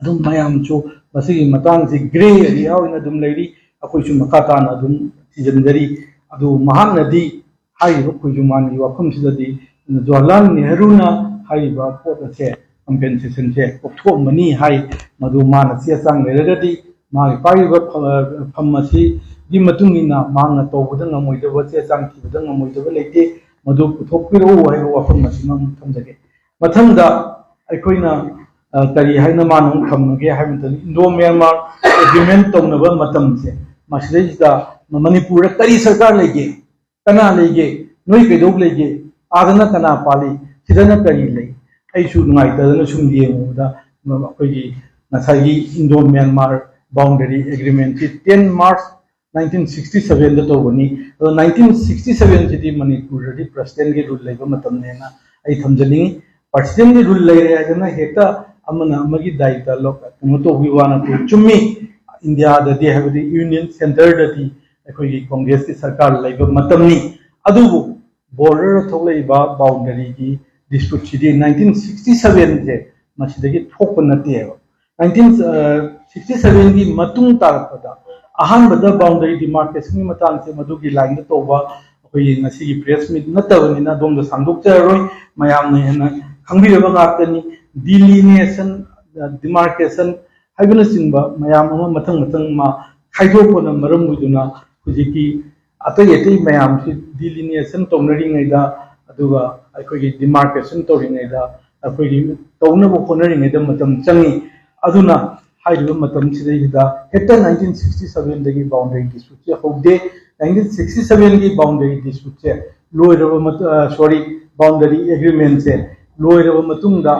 ꯑꯗꯨꯝ ꯃꯌꯥꯝꯁꯨ ꯃꯁꯤꯒꯤ ꯃꯇꯥꯡꯁꯤ ꯒ꯭ꯔꯦ ꯑꯦꯔꯤꯌꯥ ꯑꯣꯏꯅ ꯑꯗꯨꯝ ꯂꯩꯔꯤ꯫ ꯑꯩꯈꯣꯏꯁꯨ ꯃꯈꯥ ꯇꯥꯅ ꯑꯗꯨꯝ ꯊꯤꯖꯤꯟꯖꯔꯤ꯫ ꯑꯗꯨ ꯃꯍꯥꯛꯅꯗꯤ ꯍꯥꯏꯔꯤꯕ ꯈꯣꯏꯖꯨꯃꯥꯟꯒꯤ ꯋꯥꯐꯝꯁꯤꯗꯗꯤ ꯖꯋꯥꯍꯔꯂꯥꯜ ꯅꯦꯍꯔꯨꯅ ꯍꯥꯏꯔꯤꯕ ꯄꯣꯠ ꯑꯁꯦ ꯀꯝꯄꯦꯟꯁꯦꯁꯟꯁꯦ ꯀꯣꯛꯊꯣꯛꯑꯝꯕꯅꯤ ꯍꯥꯏ꯫ ꯃꯗꯨ ꯃꯥꯅ ꯆꯦ ꯆꯥꯡ ꯂꯩꯔꯒꯗꯤ ꯃꯥꯒꯤ ꯄꯥꯏꯔꯤꯕ ꯐ-, ꯐꯝ ꯑꯁꯤꯒꯤ ꯃꯇꯨꯡ ꯏꯟꯅ ꯃꯍꯥꯛꯅ ꯇꯧꯕꯗ ꯉꯝꯃꯣꯏꯗꯕ ꯆꯦ ꯆꯥꯡ ꯊꯤꯕꯗ ꯉꯝꯃꯣꯏꯗꯕ ꯂꯩꯇꯦ꯫ ꯃꯗꯨ ꯄꯨꯊꯣꯛꯄꯤꯔꯛꯎ ꯍꯥꯏꯕ ꯋꯥꯐꯝ ꯑꯁꯤꯃ ꯑꯃꯨꯛ ꯊꯝꯖꯒꯦ꯫ ꯃꯊꯪꯗ ꯑꯩꯈꯣꯏꯅ ꯑ, ꯀꯔꯤ ꯍꯥꯏꯅ ꯃꯥꯅ ꯑꯃꯨꯛ ꯊꯝꯃꯒꯦ ꯍꯥꯏꯕ ꯃꯇꯝꯗ ꯏꯟꯗꯣ ꯃ꯭ꯌꯥꯟꯃꯥꯔ ꯑꯦꯒ꯭ꯔꯤꯃꯦꯟ ꯇꯧꯅꯕ ꯃꯇꯝꯁꯦ ꯃꯁꯤꯗꯩꯁꯤꯗ ꯃꯅꯤꯄꯨꯔꯗ ꯀꯔꯤ ꯁꯔꯀꯥꯔ ꯂꯩꯒꯦ? ꯀꯅꯥ ꯂꯩꯒꯦ? ꯅꯣꯏ ꯀꯩꯗꯧ ꯂꯩꯒꯦ? ꯑꯥꯗꯅ ꯀꯅꯥ ꯄꯥꯜꯂꯤ? ꯁꯤꯗꯅ ꯀꯔꯤ ꯂꯩ? ꯑꯩꯁꯨ ꯅꯨꯡꯉꯥꯏꯇꯗꯅ ꯁꯨꯝ ꯌꯦꯡꯉꯨꯕꯗ ꯑꯩꯈꯣꯏꯒꯤ ꯉꯁꯥꯏꯒꯤ Indo Myanmar boundary agreement ten March nineteen sixty ꯁꯚꯦꯟꯗ ꯇꯧꯕꯅꯤ꯫ ꯑꯗꯣ ꯅꯥꯏꯟꯇꯤꯟ ꯁꯤꯛꯁꯇꯤ ꯁꯚꯦꯟꯁꯤꯗꯤ ꯃꯅꯤꯄꯨꯔꯗꯗꯤ ꯄ꯭ꯔꯁꯤꯗꯦꯟꯒꯤ ꯔꯨꯜ ꯂꯩꯕ ꯃꯇꯝꯅꯦꯅ ꯑꯩ ꯊꯝꯖꯅꯤꯡꯉꯤ꯫ ꯄ꯭ꯔꯁꯤꯗꯦꯟꯒꯤ ꯔꯨꯜ ꯂꯩꯔꯦ ꯍꯥꯏꯗꯅ ꯍꯦꯛꯇ ꯑꯃꯅ ꯑꯃꯒꯤ ꯗꯥꯏꯇ ꯂꯧ-, ꯀꯩꯅꯣ ꯇꯧꯕꯒꯤ ꯋꯥ ꯅꯠꯇꯦ꯫ ꯆꯨꯝꯃꯤ, ꯏꯟꯗꯤꯌꯥꯗꯗꯤ ꯍꯥꯏꯕꯗꯤ ꯌꯨꯅꯤꯌꯟ ꯁꯦꯟꯇꯔꯗꯗꯤ ꯑꯩꯈꯣꯏꯒꯤ ꯀꯣꯡꯒ꯭ꯔꯦꯁꯀꯤ ꯁꯔꯀꯥꯔ ꯂꯩꯕ ꯃꯇꯝꯅꯤ꯫ ꯑꯗꯨꯕꯨ ꯕꯣꯔꯗꯔꯗ ꯊꯣꯛꯂꯛꯏꯕ ꯕꯥꯎꯟꯗꯔꯤꯒꯤ ꯗꯤꯁꯄ꯭ꯌꯨꯠꯁꯤꯗꯤ ꯅꯥꯏꯟꯇꯤꯟ ꯁꯤꯛꯁꯇꯤ ꯁꯚꯦꯟꯁꯦ ꯃꯁꯤꯗꯒꯤ ꯊꯣꯛꯄ ꯅꯠꯇꯦꯕ꯫ ꯅꯥꯏꯟꯇꯤꯟ ꯁꯤꯛꯁꯇꯤ ꯁꯚꯦꯟꯒꯤ ꯃꯇꯨꯡ ꯇꯥꯔꯛꯄꯗ ꯑꯍꯥꯟꯕꯗ ꯕꯥꯎꯟꯗꯔꯤ ꯗꯤꯃꯥꯔꯀꯦꯁꯟꯒꯤ ꯃꯇꯥꯡꯁꯦ ꯃꯗꯨꯒꯤ ꯂꯥꯏꯟꯗ ꯇꯧꯕ ꯑꯩꯈꯣꯏꯒꯤ ꯉꯁꯤꯒꯤ ꯄ꯭ꯔꯦꯁ ꯃꯤꯠ ꯅꯠꯇꯕꯅꯤꯅ ꯑꯗꯣꯝꯗ ꯁꯥꯡꯗꯣꯛꯆꯔꯔꯣꯏ, ꯃꯌꯥꯝꯅ ꯍꯦꯟꯅ ꯈꯪꯕꯤꯔꯕ ꯉꯥꯛꯇꯅꯤ꯫ ꯗꯤꯂꯤꯅꯤꯌꯦꯁꯟ, ꯗꯤꯃꯥꯔꯀꯦꯁꯟ ꯍꯥꯏꯕꯅꯆꯤꯡꯕ ꯃꯌꯥꯝ ꯑꯃ ꯃꯊꯪ ꯃꯊꯪ ꯃꯥ ꯈꯥꯏꯗꯣꯛꯄꯅ ꯃꯔꯝ ꯑꯣꯏꯗꯨꯅ ꯍꯧꯖꯤꯛꯀꯤ ꯑꯇꯩ ꯑꯇꯩ ꯃꯌꯥꯝꯁꯤ delineation ꯇꯧꯅꯔꯤꯉꯩꯗ, ꯑꯗꯨꯒ ꯑꯩꯈꯣꯏꯒꯤ demarcation ꯇꯧꯔꯤꯉꯩꯗ, ꯑꯩꯈꯣꯏꯒꯤ ꯇꯧꯅꯕ ꯍꯣꯠꯅꯔꯤꯉꯩꯗ ꯃꯇꯝ ꯆꯪꯉꯤ꯫ ꯑꯗꯨꯅ ꯍꯥꯏꯔꯤꯕ ꯃꯇꯝꯁꯤꯗꯩꯁꯤꯗ ꯍꯦꯛꯇ nineteen sixty seven ꯗꯒꯤ boundary dispute ꯁꯦ ꯍꯧꯗꯦ꯫ Nineteen sixty seven ꯒꯤ boundary dispute ꯁꯦ ꯂꯣꯏꯔꯕ ꯃꯇꯨꯡ, sorry, boundary agreement ꯁꯦ ꯂꯣꯏꯔꯕ ꯃꯇꯨꯡꯗ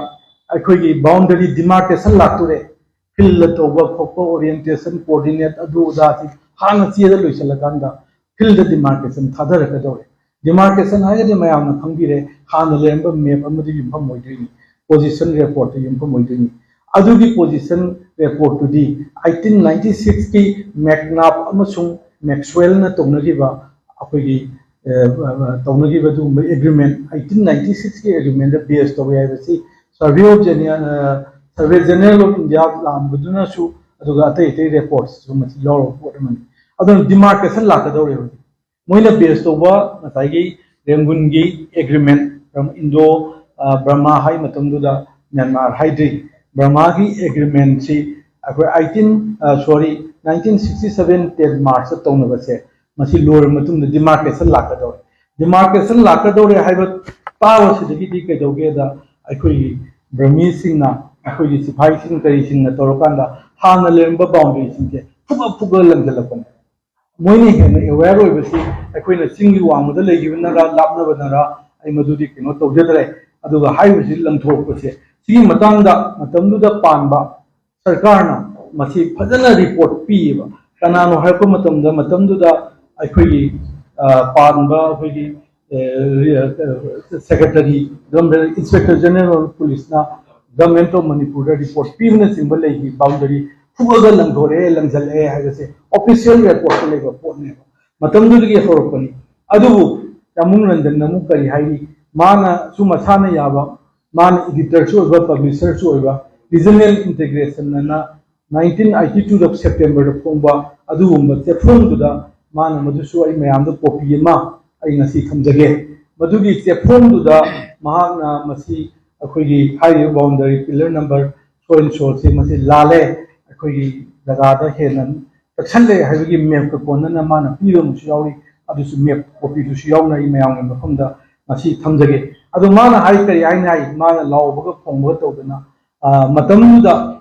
ꯑꯩꯈꯣꯏꯒꯤ boundary demarcation ꯂꯥꯛꯇꯣꯔꯦ꯫ Field ꯇꯧꯕ ꯈꯣꯠꯄ, orientation, coordinate, ꯑꯗꯨ ꯑꯗꯥꯁꯤ ꯍꯥꯟꯅ ꯆꯦꯗ ꯂꯣꯏꯁꯤꯜꯂꯀꯥꯟꯗ field demarcation ꯊꯥꯗꯔꯛꯀꯗꯧꯔꯦ꯫ Demarcation ꯍꯥꯏꯔꯒꯗꯤ ꯃꯌꯥꯝꯅ ꯈꯪꯕꯤꯔꯦ, ꯍꯥꯟꯅ ꯂꯩꯔꯝꯕ map ꯑꯃꯗ ꯌꯨꯝꯐꯝ ꯑꯣꯏꯗꯣꯏꯅꯤ, position report ꯇ ꯌꯨꯝꯐꯝ ꯑꯣꯏꯗꯣꯏꯅꯤ꯫ ꯑꯗꯨꯒꯤ position report ꯇꯨꯗꯤ eighteen ninety six ꯀꯤ ꯃꯦꯛꯅꯥꯞ ꯑꯃꯁꯨꯡ ꯃꯦꯛꯁꯋꯦꯜꯅ ꯇꯧꯅꯈꯤꯕ, ꯑꯩꯈꯣꯏꯒꯤ, ꯑ, ꯑ, ꯇꯧꯅꯈꯤꯕ ꯑꯗꯨꯒꯨꯝꯕ agreement, eighteen ninety six ꯀꯤ agreement ꯗ base ꯇꯧꯋꯦ ꯍꯥꯏꯕꯁꯤ Survey of General, ꯑ, Survey General of India ꯂꯥꯛꯑꯝꯕꯗꯨꯅꯁꯨ, ꯑꯗꯨꯒ ꯑꯇꯩ ꯑꯇꯩ report ꯁꯨ ꯃꯁꯤ ꯌꯥꯎꯔꯕ ꯄꯣꯠ ꯑꯃꯅꯤ꯫ ꯑꯗꯨꯅ demarcation ꯂꯥꯛꯀꯗꯧꯔꯦ ꯍꯧꯖꯤꯛ꯫ ꯃꯣꯏꯅ base ꯇꯧꯕ ꯉꯁꯥꯏꯒꯤ ꯔꯦꯡꯒꯨꯟꯒꯤ agreement, ꯏꯟꯗꯣ, ꯑ, ꯕꯔꯃꯥ ꯍꯥꯏ ꯃꯇꯝꯗꯨꯗ ꯃ꯭ꯌꯥꯟꯃꯥꯔ ꯍꯥꯏꯗ꯭ꯔꯤ, ꯕꯔꯃꯥꯒꯤ agreement ꯁꯤ ꯑꯩꯈꯣꯏ eighteen, ꯑ, sorry, nineteen sixty seven ten March ꯇ ꯇꯧꯅꯕꯁꯦ, ꯃꯁꯤ ꯂꯣꯏꯔꯕ ꯃꯇꯨꯡꯗ demarcation ꯂꯥꯛꯀꯗꯧꯔꯦ꯫ Demarcation ꯂꯥꯛꯀꯗꯧꯔꯦ ꯍꯥꯏꯕ ꯇꯥꯕꯁꯤꯗꯒꯤꯗꯤ ꯀꯩꯗꯧꯒꯦꯗ, ꯑꯩꯈꯣꯏꯒꯤ ꯕ꯭ꯔꯃꯤꯁꯤꯡꯅ, ꯑꯩꯈꯣꯏꯒꯤ ꯁꯤꯐꯥꯏꯁꯤꯡ ꯀꯔꯤꯁꯤꯡꯅ ꯇꯧꯔꯀꯥꯟꯗ ꯍꯥꯟꯅ ꯂꯩꯔꯝꯕ boundary ꯁꯤꯡꯁꯦ ꯐꯨꯒꯠ ꯐꯨꯒꯠ ꯂꯪꯁꯤꯜꯂꯛꯄꯅꯦ꯫ ꯃꯣꯏꯅ ꯍꯦꯟꯅ aware ꯑꯣꯏꯕꯁꯤ ꯑꯩꯈꯣꯏꯅ ꯆꯤꯡꯒꯤ ꯋꯥꯡꯃꯗ ꯂꯩꯈꯤꯕꯅꯔ ꯂꯥꯞꯅꯕꯅꯔ, ꯑꯩ ꯃꯗꯨꯗꯤ ꯀꯩꯅꯣ ꯇꯧꯖꯗ꯭ꯔꯦ꯫ ꯑꯗꯨꯒ ꯍꯥꯏꯔꯤꯕꯁꯤ ꯂꯪꯊꯣꯔꯛꯄꯁꯦ, ꯁꯤꯒꯤ ꯃꯇꯥꯡꯗ ꯃꯇꯝꯗꯨꯗ ꯄꯥꯟꯕ ꯁꯔꯀꯥꯔꯅ ꯃꯁꯤ ꯐꯖꯅ report ꯄꯤꯌꯦꯕ꯫ ꯀꯅꯥꯅꯣ ꯍꯥꯏꯔꯛꯄ ꯃꯇꯝꯗ, ꯃꯇꯝꯗꯨꯗ ꯑꯩꯈꯣꯏꯒꯤ, ꯑ, ꯄꯥꯟꯕ ꯑꯩꯈꯣꯏꯒꯤ, ꯑ, secretary, inspector general of police ꯅ Government of ꯃꯅꯤꯄꯨꯔꯗ report ꯄꯤꯕꯅꯆꯤꯡꯕ ꯂꯩꯈꯤ꯫ Boundary ꯐꯨꯒꯠꯂ ꯂꯪꯊꯣꯔꯛꯑꯦ, ꯂꯪꯁꯤꯜꯂꯛꯑꯦ ꯍꯥꯏꯕꯁꯦ official report ꯇ ꯂꯩꯕ ꯄꯣꯠꯅꯦꯕ꯫ ꯃꯇꯝꯗꯨꯗꯒꯤ ꯍꯧꯔꯛꯄꯅꯤ꯫ ꯑꯗꯨꯕꯨ ꯇꯥꯃꯨꯡ ꯔꯟꯖꯟꯅ ꯑꯃꯨꯛ ꯀꯔꯤ ꯍꯥꯏꯔꯤ? ꯃꯥꯅꯁꯨ ꯃꯁꯥꯅ ꯌꯥꯕ, ꯃꯥꯅ editor ꯁꯨ ꯑꯣꯏꯕ, publisher ꯁꯨ ꯑꯣꯏꯕ, regional integration ꯑꯅ nineteen eighty two ꯗ September ꯗ ꯐꯣꯡꯕ ꯑꯗꯨꯒꯨꯝꯕ ꯆꯦꯐꯣꯡꯗꯨꯗ ꯃꯥꯅ ꯃꯗꯨꯁꯨ ꯑꯩ ꯃꯌꯥꯝꯗ copy ꯑꯃ ꯑꯩ ꯉꯁꯤ ꯊꯝꯖꯒꯦ꯫ ꯃꯗꯨꯒꯤ ꯆꯦꯐꯣꯡꯗꯨꯗ ꯃꯍꯥꯛꯅ ꯃꯁꯤ ꯑꯩꯈꯣꯏꯒꯤ ꯍꯥꯏꯔꯤꯕ boundary pillar number so and so ꯁꯤ ꯃꯁꯤ ꯂꯥꯜꯂꯦ, ꯑꯩꯈꯣꯏꯒꯤ ꯖꯒꯥꯗ ꯍꯦꯟꯅ ꯆꯪꯁꯜꯂꯦ ꯍꯥꯏꯕꯒꯤ map ꯀ ꯀꯣꯟꯅꯅ ꯃꯥꯅ ꯄꯤꯕ ꯑꯃꯁꯨ ꯌꯥꯎꯔꯤ꯫ ꯑꯗꯨꯁꯨ ꯃꯦꯞ ꯀꯣꯄꯤꯗꯨꯁꯨ ꯌꯥꯎꯅ ꯑꯩ ꯃꯌꯥꯝꯒꯤ ꯃꯐꯝꯗ ꯉꯁꯤ ꯊꯝꯖꯒꯦ꯫ ꯑꯗꯣ ꯃꯥꯅ ꯍꯥꯏ, ꯀꯔꯤ ꯍꯥꯏꯅ ꯍꯥꯏ? ꯃꯥꯅ ꯂꯥꯎꯕꯒ ꯈꯣꯡꯕꯒ ꯇꯧꯗꯅ, ꯑ, ꯃꯇꯝꯗꯨꯗ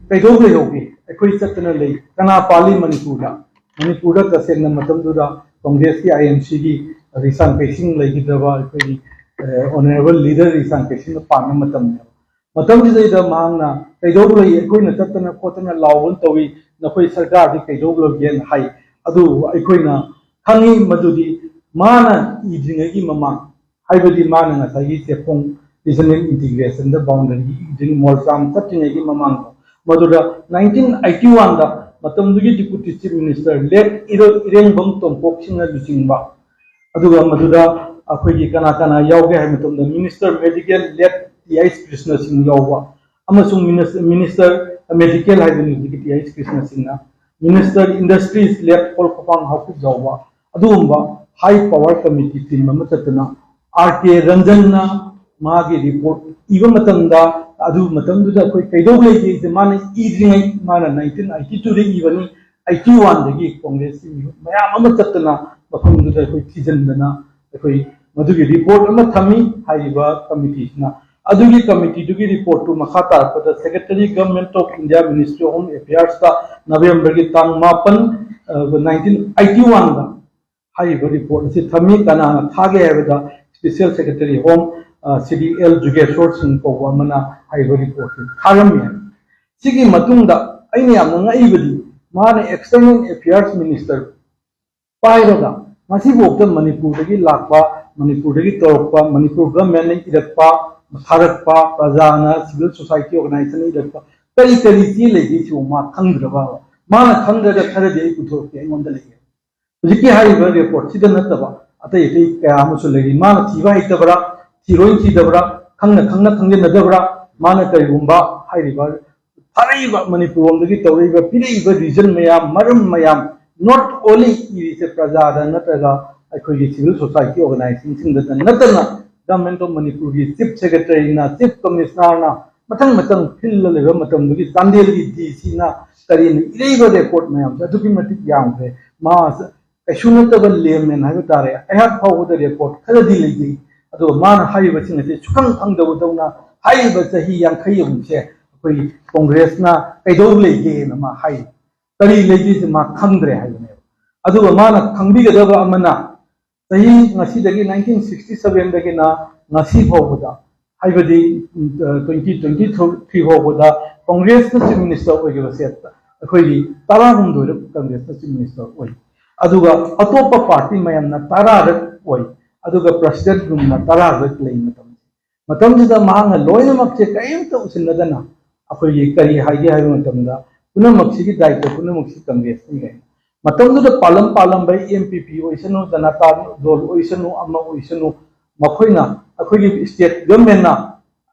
ꯀꯩꯗꯧ ꯂꯩꯍꯧꯒꯦ? ꯑꯩꯈꯣꯏ ꯆꯠꯇꯅ ꯂꯩ꯫ ꯀꯅꯥ ꯄꯥꯜꯂꯤ ꯃꯅꯤꯄꯨꯔꯗ? ꯃꯅꯤꯄꯨꯔꯗ ꯇꯁꯦꯡꯅ ꯃꯇꯝꯗꯨꯗ ꯀꯣꯡꯒ꯭ꯔꯦꯁꯀꯤ, ꯑꯥꯏ ꯑꯦꯟ ꯁꯤꯒꯤ ꯔꯤꯁꯥꯡ ꯀꯩꯁꯤꯡ ꯂꯩꯈꯤꯗ꯭ꯔꯕ ꯑꯩꯈꯣꯏꯒꯤ, ꯑ, ꯑꯣꯅꯔꯦꯕꯜ ꯂꯤꯗꯔ ꯔꯤꯁꯥꯡ ꯀꯩꯁꯤꯡꯅ ꯄꯥꯟꯕ ꯃꯇꯝꯅꯦꯕ꯫ ꯃꯇꯝꯁꯤꯗꯩꯗ ꯃꯍꯥꯛꯅ ꯀꯩꯗꯧꯕ ꯂꯩ, ꯑꯩꯈꯣꯏꯅ ꯆꯠꯇꯅ ꯈꯣꯠꯇꯅ ꯂꯥꯎꯕꯅ ꯇꯧꯏ, ꯅꯈꯣꯏ ꯁꯔꯀꯥꯔꯗꯤ ꯀꯩꯗꯧꯕ ꯂꯩꯒꯦꯅ ꯍꯥꯏ꯫ ꯑꯗꯨꯕꯨ ꯑꯩꯈꯣꯏꯅ ꯈꯪꯉꯤ ꯃꯗꯨꯗꯤ ꯃꯥꯅ ꯏꯗ꯭ꯔꯤꯉꯩꯒꯤ ꯃꯃꯥꯡ, ꯍꯥꯏꯕꯗꯤ ꯃꯥꯅ ꯉꯁꯥꯏꯒꯤ ꯆꯦꯐꯣꯡ ꯔꯤꯖꯅꯦꯜ ꯏꯟꯇꯤꯒ꯭ꯔꯦꯁꯟꯗ ꯕꯥꯎꯟꯗꯔꯤ ꯏꯗ꯭ꯔꯤꯉꯩ, ꯃꯣꯜꯆꯥꯝ ꯆꯠꯇ꯭ꯔꯤꯉꯩꯒꯤ ꯃꯃꯥꯡꯗ, ꯃꯗꯨꯗ ꯅꯥꯏꯟꯇꯤꯟ ꯑꯩꯠꯇꯤ ꯋꯥꯟꯗ ꯃꯇꯝꯗꯨꯒꯤ ꯗꯤꯄꯨꯇꯤ ꯆꯤꯐ ꯃꯤꯅꯤꯁꯇꯔ ꯂꯦꯠ ꯏꯔꯣ-, ꯏꯔꯦꯡꯕꯝ ꯇꯣꯝꯄꯣꯛꯁꯤꯡꯅ ꯂꯨꯆꯤꯡꯕ, ꯑꯗꯨꯒ ꯃꯗꯨꯗ ꯑꯩꯈꯣꯏꯒꯤ ꯀꯅꯥ ꯀꯅꯥ ꯌꯥꯎꯒꯦ ꯍꯥꯏꯕ ꯃꯇꯝꯗ, minister medical late T H Krishna Singh ꯌꯥꯎꯕ, ꯑꯃꯁꯨꯡ ꯃꯤꯅꯤꯁ-, ꯃꯤꯅꯤꯁꯇꯔ ꯃꯦꯗꯤꯀꯦꯜ ꯍꯥꯏꯕꯅꯤ ꯍꯧꯖꯤꯛꯀꯤ ꯇꯤ ꯑꯩꯆ ꯀ꯭ꯔꯤꯁꯅ ꯁꯤꯡꯅ, ꯃꯤꯅꯤꯁꯇꯔ ꯏꯟꯗꯁꯇ꯭ꯔꯤꯁ ꯂꯦꯠ ꯄꯣꯜ ꯈꯣꯄꯥꯡ ꯍꯥꯎꯀꯨꯞ ꯌꯥꯎꯕ, ꯑꯗꯨꯒꯨꯝꯕ ꯍꯥꯏ ꯄꯋꯥꯔ ꯀꯃꯤꯇꯤ ꯇꯤꯝ ꯑꯃ ꯆꯠꯇꯅ, ꯑꯥꯔ ꯀꯦ ꯔꯟꯖꯟꯅ ꯃꯥꯒꯤ ꯔꯤꯄꯣꯔꯠ ꯏꯕ ꯃꯇꯝꯗ, ꯑꯗꯨ ꯃꯇꯝꯗꯨꯗ ꯑꯩꯈꯣꯏ ꯀꯩꯗꯧ ꯂꯩꯒꯦꯁꯦ ꯃꯥꯅ ꯏꯗ꯭ꯔꯤꯉꯩ, ꯃꯥꯅ ꯅꯥꯏꯟꯇꯤꯟ ꯑꯩꯠꯇꯤ ꯇꯨꯗ ꯏꯕꯅꯤ, ꯑꯩꯠꯇꯤ ꯋꯥꯟꯗꯒꯤ ꯀꯣꯡꯒ꯭ꯔꯦꯁꯀꯤ ꯃꯤꯍꯨꯠ ꯃꯌꯥꯝ ꯑꯃ ꯆꯠꯇꯅ ꯃꯐꯝꯗꯨꯗ ꯑꯩꯈꯣꯏ ꯊꯤꯖꯤꯟꯗꯅ ꯑꯩꯈꯣꯏ ꯃꯗꯨꯒꯤ ꯔꯤꯄꯣꯔꯠ ꯑꯃ ꯊꯝꯃꯤ ꯍꯥꯏꯔꯤꯕ ꯀꯃꯤꯇꯤꯁꯤꯅ꯫ ꯑꯗꯨꯒꯤ ꯀꯃꯤꯇꯤꯗꯨꯒꯤ ꯔꯤꯄꯣꯔꯠꯇꯨ ꯃꯈꯥ ꯇꯥꯔꯛꯄꯗ Secretary Government of India Ministry of Home Affairsꯇ ꯅꯕꯦꯝꯕꯔꯒꯤ ꯇꯥꯡ ꯃꯥꯄꯟ, ꯑ, ꯅꯥꯏꯟꯇꯤꯟ ꯑꯩꯠꯇꯤ ꯋꯥꯟꯗ ꯍꯥꯏꯔꯤꯕ ꯔꯤꯄꯣꯔꯠ ꯑꯁꯤ ꯊꯝꯃꯤ꯫ ꯀꯅꯥꯅ ꯊꯥꯒꯦ ꯍꯥꯏꯕꯗ Special Secretary Home, ꯑ, ꯁ꯭ꯔꯤ ꯑꯦꯜ ꯖꯨꯒꯦꯁꯣꯔ ꯁꯤꯡ ꯀꯧꯕ ꯑꯃꯅ ꯍꯥꯏꯔꯤꯕ ꯔꯤꯄꯣꯔꯠꯁꯤ ꯊꯥꯔꯝꯃꯤ꯫ ꯁꯤꯒꯤ ꯃꯇꯨꯡꯗ ꯑꯩꯅ ꯌꯥꯝꯅ ꯉꯛꯏꯕꯗꯤ ꯃꯥꯅ External Affairs Minister ꯄꯥꯏꯔꯒ ꯉꯁꯤꯐꯥꯎꯗ ꯃꯅꯤꯄꯨꯔꯗꯒꯤ ꯂꯥꯛꯄ, ꯃꯅꯤꯄꯨꯔꯗꯒꯤ ꯇꯧꯔꯛꯄ, ꯃꯅꯤꯄꯨꯔ ꯒꯚꯔꯟꯃꯦꯟꯠꯅ ꯏꯔꯛꯄ, ꯊꯥꯔꯛꯄ, ꯄ꯭ꯔꯖꯥꯅ, ꯁꯤꯚꯤꯜ ꯁꯣꯁꯥꯏꯇꯤ ꯑꯣꯔꯒꯅꯥꯏꯖꯦꯁꯟꯅ ꯏꯔꯛꯄ ꯀꯔꯤ ꯀꯔꯤ ꯆꯦ ꯂꯩꯒꯦ ꯁꯤꯕꯨ ꯃꯥ ꯈꯪꯗ꯭ꯔꯕ? ꯃꯥꯅ ꯈꯪꯗ꯭ꯔꯒ ꯈꯔꯗꯤ ꯑꯩ ꯄꯨꯊꯣꯔꯛꯀꯦ, ꯑꯩꯉꯣꯟꯗ ꯂꯩꯌꯦ꯫ ꯍꯧꯖꯤꯛꯀꯤ ꯍꯥꯏꯔꯤꯕ ꯔꯦꯀꯣꯔꯠꯁꯤꯗ ꯅꯠꯇꯕ ꯑꯇꯩ ꯑꯇꯩ ꯀꯌꯥ ꯑꯃꯁꯨ ꯂꯩꯔꯤ꯫ ꯃꯥꯅ ꯊꯤꯕ ꯍꯩꯇꯕ꯭ꯔꯥ, ꯊꯤꯔꯣꯏ ꯊꯤꯗꯕ꯭ꯔꯥ, ꯈꯪꯅ ꯈꯪꯅ ꯈꯪꯖꯤꯟꯅꯗꯕ꯭ꯔꯥ, ꯃꯥꯅ ꯀꯔꯤꯒꯨꯝꯕ ꯍꯥꯏꯔꯤꯕ ꯊꯥꯔꯛꯏꯕ ꯃꯅꯤꯄꯨꯔ ꯂꯣꯝꯗꯒꯤ ꯇꯧꯔꯛꯏꯕ, ꯄꯤꯔꯛꯏꯕ ꯔꯤꯖꯟ ꯃꯌꯥꯝ, ꯃꯔꯝ ꯃꯌꯥꯝ, not only ꯏꯔꯤꯁꯦ ꯄ꯭ꯔꯖꯥꯗ ꯅꯠꯇ꯭ꯔꯒ ꯑꯩꯈꯣꯏꯒꯤ ꯁꯤꯚꯤꯜ ꯁꯣꯁꯥꯏꯇꯤ ꯑꯣꯔꯒꯅꯥꯏꯖꯦꯁꯟꯁꯤꯡꯗꯇ ꯅꯠꯇꯅ, ꯒꯚꯔꯟꯃꯦꯟꯠ ꯑꯣꯐ ꯃꯅꯤꯄꯨꯔꯒꯤ ꯆꯤꯐ ꯁꯦꯀ꯭ꯔꯦꯇꯔꯤꯅ, ꯆꯤꯐ ꯀꯃꯤꯁꯅꯔꯅ, ꯃꯊꯪ ꯃꯊꯪ ꯐꯤꯜꯗ ꯂꯩꯕ ꯃꯇꯝꯗꯨꯒꯤ ꯆꯥꯟꯗꯦꯜꯒꯤ ꯗꯤ ꯁꯤꯅ ꯀꯔꯤꯅ ꯏꯔꯛꯏꯕ ꯔꯦꯀꯣꯔꯠ ꯃꯌꯥꯝꯁꯦ ꯑꯗꯨꯛꯀꯤ ꯃꯇꯤꯛ ꯌꯥꯝꯈ꯭ꯔꯦ꯫ ꯃꯥ ꯀꯩꯁꯨ ꯅꯠꯇꯕ ꯂꯦꯝꯃꯦꯟ ꯍꯥꯏꯕ ꯇꯥꯔꯦ꯫ ꯑꯩꯍꯥꯛ ꯐꯥꯎꯕꯗ ꯔꯦꯀꯣꯔꯠ ꯈꯔꯗꯤ ꯂꯩꯖꯩ꯫ ꯑꯗꯨꯒ ꯃꯥꯅ ꯍꯥꯏꯔꯤꯕꯁꯤꯡ ꯑꯁꯤ ꯁꯨꯈꯪ ꯈꯪꯗꯕꯗꯧꯅ ꯍꯥꯏꯔꯤꯕ ꯆꯍꯤ ꯌꯥꯡꯈꯩ ꯑꯍꯨꯝꯁꯦ ꯑꯩꯈꯣꯏꯒꯤ ꯀꯣꯡꯒ꯭ꯔꯦꯁꯅ ꯀꯩꯗꯧ ꯂꯩꯒꯦꯅ ꯃꯥ ꯍꯥꯏꯔꯤ꯫ ꯀꯔꯤ ꯂꯩꯒꯦꯁꯦ ꯃꯥ ꯈꯪꯗ꯭ꯔꯦ ꯍꯥꯏꯕꯅꯦꯕ꯫ ꯑꯗꯨꯒ ꯃꯥꯅ ꯈꯪꯕꯤꯒꯗꯕ ꯑꯃꯅ, ꯆꯍꯤ ꯉꯁꯤꯗꯒꯤ ꯅꯥꯏꯟꯇꯤꯟ ꯁꯤꯛꯁꯇꯤ ꯁꯚꯦꯟꯗꯒꯤꯅ ꯉꯁꯤ ꯐꯥꯎꯕꯗ, ꯍꯥꯏꯕꯗꯤ ꯇ꯭ꯋꯦꯟꯇꯤ ꯇ꯭ꯋꯦꯟꯇꯤ ꯊ꯭ꯔꯤ ꯐꯥꯎꯕꯗ ꯀꯣꯡꯒ꯭ꯔꯦꯁꯅ ꯆꯤꯐ ꯃꯤꯅꯤꯁꯇꯔ ꯑꯣꯏꯈꯤꯕꯁꯦ ꯑꯩꯈꯣꯏꯒꯤ ꯇꯔꯥꯍꯨꯝꯗꯣꯏꯔꯛ ꯀꯣꯡꯒ꯭ꯔꯦꯁꯅ ꯆꯤꯐ ꯃꯤꯅꯤꯁꯇꯔ ꯑꯣꯏ꯫ ꯑꯗꯨꯒ ꯑꯇꯣꯞꯄ ꯄꯥꯔꯇꯤ ꯃꯌꯥꯝꯅ ꯇꯔꯥꯔꯛ ꯑꯣꯏ꯫ ꯑꯗꯨꯒ ꯄ꯭ꯔꯁꯤꯗꯦꯟ ꯔꯨꯝꯅ ꯇꯔꯥꯔꯛ ꯂꯩ ꯃꯇꯝꯁꯦ꯫ ꯃꯇꯝꯁꯤꯗ ꯃꯍꯥꯛꯅ ꯂꯣꯏꯅꯃꯛꯁꯦ ꯀꯔꯤꯝꯇ ꯎꯁꯤꯟꯅꯗꯅ ꯑꯩꯈꯣꯏꯒꯤ ꯀꯔꯤ ꯍꯥꯏꯒꯦ ꯍꯥꯏꯕ ꯃꯇꯝꯗ ꯄꯨꯝꯅꯃꯛꯁꯤꯒꯤ ꯗꯥꯏꯇ ꯄꯨꯝꯅꯃꯛꯁꯤ ꯀꯪꯒ꯭ꯔꯦꯁꯅꯤ ꯀꯥꯏꯅ꯫ ꯃꯇꯝꯗꯨꯗ ꯄꯥꯜꯂꯝ ꯄꯥꯜꯂꯝꯕ ꯑꯦꯝ ꯄꯤ ꯄꯤ ꯑꯣꯏꯁꯅꯨ, ꯖꯅꯇꯥ ꯗꯣꯜ ꯑꯣꯏꯁꯅꯨ, ꯑꯃ ꯑꯣꯏꯁꯅꯨ, ꯃꯈꯣꯏꯅ ꯑꯩꯈꯣꯏꯒꯤ ꯁ꯭ꯇꯦꯠ ꯒꯚꯔꯟꯃꯦꯟꯅ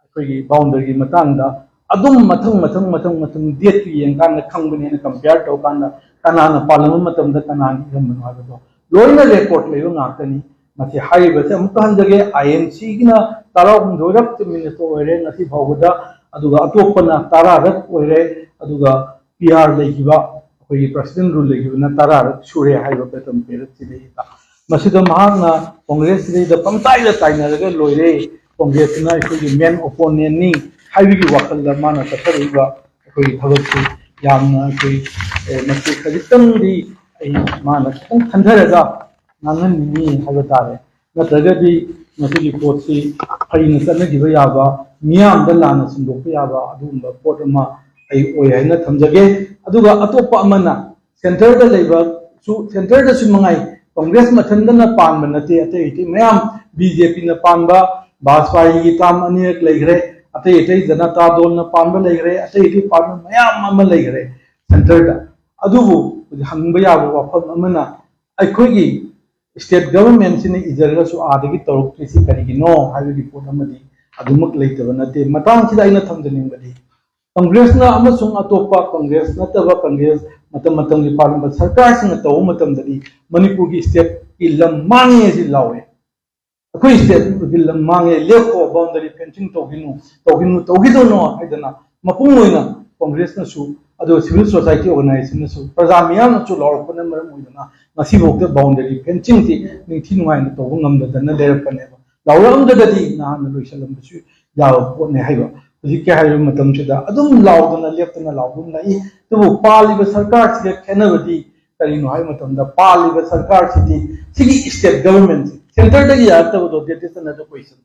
ꯑꯩꯈꯣꯏꯒꯤ ꯕꯥꯎꯟꯗꯔꯤꯒꯤ ꯃꯇꯥꯡꯗ ꯑꯗꯨꯝ ꯃꯊꯪ ꯃꯊꯪ ꯃꯊꯪ ꯃꯊꯪ ꯗꯦꯠꯇꯨ ꯌꯦꯡꯀꯥꯟꯗ ꯈꯪꯕꯅꯦꯅ ꯀꯝꯄꯤꯌꯔ ꯇꯧꯀꯥꯟꯗ ꯀꯅꯥꯅ ꯄꯥꯜꯂꯝꯕ ꯃꯇꯝꯗ ꯀꯅꯥꯅ ꯏꯔꯝꯕꯅꯣ ꯍꯥꯏꯕꯗꯣ ꯂꯣꯏꯅ ꯔꯦꯀꯣꯔꯠ ꯂꯩꯕ ꯉꯥꯛꯇꯅꯤ꯫ ꯃꯁꯤ ꯍꯥꯏꯔꯤꯕꯁꯦ ꯑꯃꯨꯛꯀ ꯍꯟꯖꯒꯦ, ꯑꯥꯏ ꯑꯦꯟ ꯁꯤꯒꯤꯅ ꯇꯔꯥꯍꯨꯝꯗꯣꯏꯔꯛ ꯆꯤꯐ ꯃꯤꯅꯤꯁꯇꯔ ꯑꯣꯏꯔꯦ ꯉꯁꯤ ꯐꯥꯎꯕꯗ, ꯑꯗꯨꯒ ꯑꯇꯣꯞꯄꯅ ꯇꯔꯥꯔꯛ ꯑꯣꯏꯔꯦ, ꯑꯗꯨꯒ ꯄꯤ ꯑꯥꯔ ꯂꯩꯈꯤꯕ, ꯑꯩꯈꯣꯏꯒꯤ ꯄ꯭ꯔꯁꯤꯗꯦꯟ ꯔꯨꯜ ꯂꯩꯈꯤꯕꯅ ꯇꯔꯥꯔꯛ ꯁꯨꯔꯦ ꯍꯥꯏꯕ ꯄꯦꯇꯝ ꯄꯦꯔꯠꯁꯤꯗꯩꯗ꯫ ꯃꯁꯤꯗ ꯃꯍꯥꯛꯅ ꯀꯣꯡꯒ꯭ꯔꯦꯁꯁꯤꯗꯩꯗ ꯄꯪꯇꯥꯏꯗ ꯇꯥꯏꯅꯔꯒ ꯂꯣꯏꯔꯦ, ꯀꯣꯡꯒ꯭ꯔꯦꯁꯁꯤꯅ ꯑꯩꯈꯣꯏꯒꯤ ꯃꯦꯟ ꯑꯣꯄꯣꯅꯦꯟꯅꯤ ꯍꯥꯏꯕꯒꯤ ꯋꯥꯈꯜꯗ ꯃꯥꯅ ꯆꯠꯊꯔꯛꯏꯕ ꯑꯩꯈꯣꯏꯒꯤ ꯊꯕꯛꯁꯤ ꯌꯥꯝꯅ ꯑꯩꯈꯣꯏ, ꯑꯦ, ꯃꯁꯤ ꯈꯖꯤꯛꯇꯪꯗꯤ ꯑꯩ ꯃꯥꯅ ꯈꯤꯇꯪ ꯈꯟꯊꯔꯒ ꯉꯥꯡꯍꯟꯅꯤꯡꯉꯤ ꯍꯥꯏꯕ ꯇꯥꯔꯦ꯫ ꯅꯠꯇ꯭ꯔꯒꯗꯤ ꯃꯁꯤꯒꯤ ꯄꯣꯠꯁꯤ ꯐꯩꯅ ꯆꯠꯅꯈꯤꯕ ꯌꯥꯕ, ꯃꯤꯌꯥꯝꯗ ꯂꯥꯟꯅ ꯁꯟꯗꯣꯛꯄ ꯌꯥꯕ ꯑꯗꯨꯒꯨꯝꯕ ꯄꯣꯠ ꯑꯃ ꯑꯩ ꯑꯣꯏ ꯍꯥꯏꯅ ꯊꯝꯖꯒꯦ꯫ ꯑꯗꯨꯒ ꯑꯇꯣꯞꯄ ꯑꯃꯅ ꯁꯦꯟꯇꯔꯗ ꯂꯩꯕꯁꯨ, ꯁꯦꯟꯇꯔꯗꯁꯨ ꯃꯉꯥꯏ, ꯀꯣꯡꯒ꯭ꯔꯦꯁ ꯃꯊꯟꯗꯅ ꯄꯥꯟꯕ ꯅꯠꯇꯦ, ꯑꯇꯩ ꯑꯇꯩ ꯃꯌꯥꯝ, ꯕꯤ ꯖꯦ ꯄꯤꯅ ꯄꯥꯟꯕ, ꯕꯥꯖꯄꯥꯏꯒꯤ ꯇꯥꯝ ꯑꯅꯤꯔꯛ ꯂꯩꯈ꯭ꯔꯦ, ꯑꯇꯩ ꯑꯇꯩ ꯖꯅꯇꯥ ꯗꯣꯜꯅ ꯄꯥꯟꯕ ꯂꯩꯈ꯭ꯔꯦ, ꯑꯇꯩ ꯑꯇꯩ ꯄꯥꯟꯕ ꯃꯌꯥꯝ ꯑꯃ ꯂꯩꯈ꯭ꯔꯦ ꯁꯦꯟꯇꯔꯗ꯫ ꯑꯗꯨꯕꯨ ꯍꯧꯖꯤꯛ ꯍꯪꯕ ꯌꯥꯕ ꯋꯥꯐꯝ ꯑꯃꯅ, ꯑꯩꯈꯣꯏꯒꯤ ꯁ꯭ꯇꯦꯠ ꯒꯚꯔꯟꯃꯦꯟꯠꯁꯤꯅ ꯏꯖꯔꯒꯁꯨ ꯑꯥꯗꯒꯤ ꯇꯧꯔꯛꯇ꯭ꯔꯤꯁꯤ ꯀꯔꯤꯒꯤꯅꯣ ꯍꯥꯏꯕꯒꯤ ꯄꯣꯠ ꯑꯃꯗꯤ ꯑꯗꯨꯃꯛ ꯂꯩꯇꯕ ꯅꯠꯇꯦ꯫ ꯃꯇꯥꯡꯁꯤꯗ ꯑꯩꯅ ꯊꯝꯖꯅꯤꯡꯕꯗꯤ, ꯀꯪꯒ꯭ꯔꯦꯁꯅ ꯑꯃꯁꯨꯡ ꯑꯇꯣꯞꯄ ꯀꯪꯒ꯭ꯔꯦꯁ ꯅꯠꯇꯕ ꯀꯪꯒ꯭ꯔꯦꯁ ꯃꯇꯝ ꯃꯇꯝꯒꯤ ꯄꯥꯜꯂꯝꯕ ꯁꯔꯀꯥꯔꯁꯤꯡꯅ ꯇꯧꯕ ꯃꯇꯝꯗꯗꯤ ꯃꯅꯤꯄꯨꯔꯒꯤ ꯁ꯭ꯇꯦꯠꯀꯤ ꯂꯝ ꯃꯥꯡꯉꯦ ꯑꯁꯤ ꯂꯥꯎꯔꯦ꯫ ꯑꯩꯈꯣꯏ ꯁ꯭ꯇꯦꯠꯀꯤ ꯂꯝ ꯃꯥꯡꯉꯦ, ꯂꯦꯞꯈꯣ, ꯕꯥꯎꯟꯗꯔꯤ ꯐꯦꯟꯁꯤꯡ ꯇꯧꯈꯤꯅꯨ, ꯇꯧꯈꯤꯅꯨ, ꯇꯧꯈꯤꯗꯧꯅꯣ ꯍꯥꯏꯗꯅ ꯃꯄꯨꯡ ꯑꯣꯏꯅ ꯀꯣꯡꯒ꯭ꯔꯦꯁꯅꯁꯨ, ꯑꯗꯨꯒ civil society organizationꯅꯁꯨ, ꯄ꯭ꯔꯖꯥ ꯃꯤꯌꯥꯝꯅꯁꯨ ꯂꯥꯎꯔꯛꯄꯅ ꯃꯔꯝ ꯑꯣꯏꯗꯨꯅ ꯉꯁꯤꯐꯥꯎꯗ boundary fencingꯁꯤ ꯅꯤꯡꯊꯤ ꯅꯨꯡꯉꯥꯏꯅ ꯇꯧꯕ ꯉꯝꯗꯗꯅ ꯂꯩꯔꯛꯄꯅꯦꯕ꯫ ꯂꯥꯎꯔꯛꯑꯝꯗ꯭ꯔꯒꯗꯤ ꯅꯍꯥꯟꯅ ꯂꯣꯏꯁꯤꯜꯂꯝꯕꯁꯨ ꯌꯥꯕ ꯄꯣꯠꯅꯦ ꯍꯥꯏꯕ꯫ ꯍꯧꯖꯤꯛꯀꯤ ꯍꯥꯏꯔꯤꯕ ꯃꯇꯝꯁꯤꯗ ꯑꯗꯨꯝ ꯂꯥꯎꯗꯅ ꯂꯦꯞꯇꯅ ꯂꯥꯎꯗꯨꯅ ꯂꯥꯛꯏ꯫ ꯑꯗꯨꯕꯨ ꯄꯥꯜꯂꯤꯕ ꯁꯔꯀꯥꯔꯁꯤꯒ ꯈꯦꯠꯅꯕꯗꯤ ꯀꯔꯤꯅꯣ ꯍꯥꯏꯕ ꯃꯇꯝꯗ, ꯄꯥꯜꯂꯤꯕ ꯁꯔꯀꯥꯔꯁꯤꯗꯤ ꯁꯤꯒꯤ state governmentꯁꯤ, centreꯗꯒꯤ ꯌꯥꯔꯛꯇꯕꯗꯣ, that is another question꯫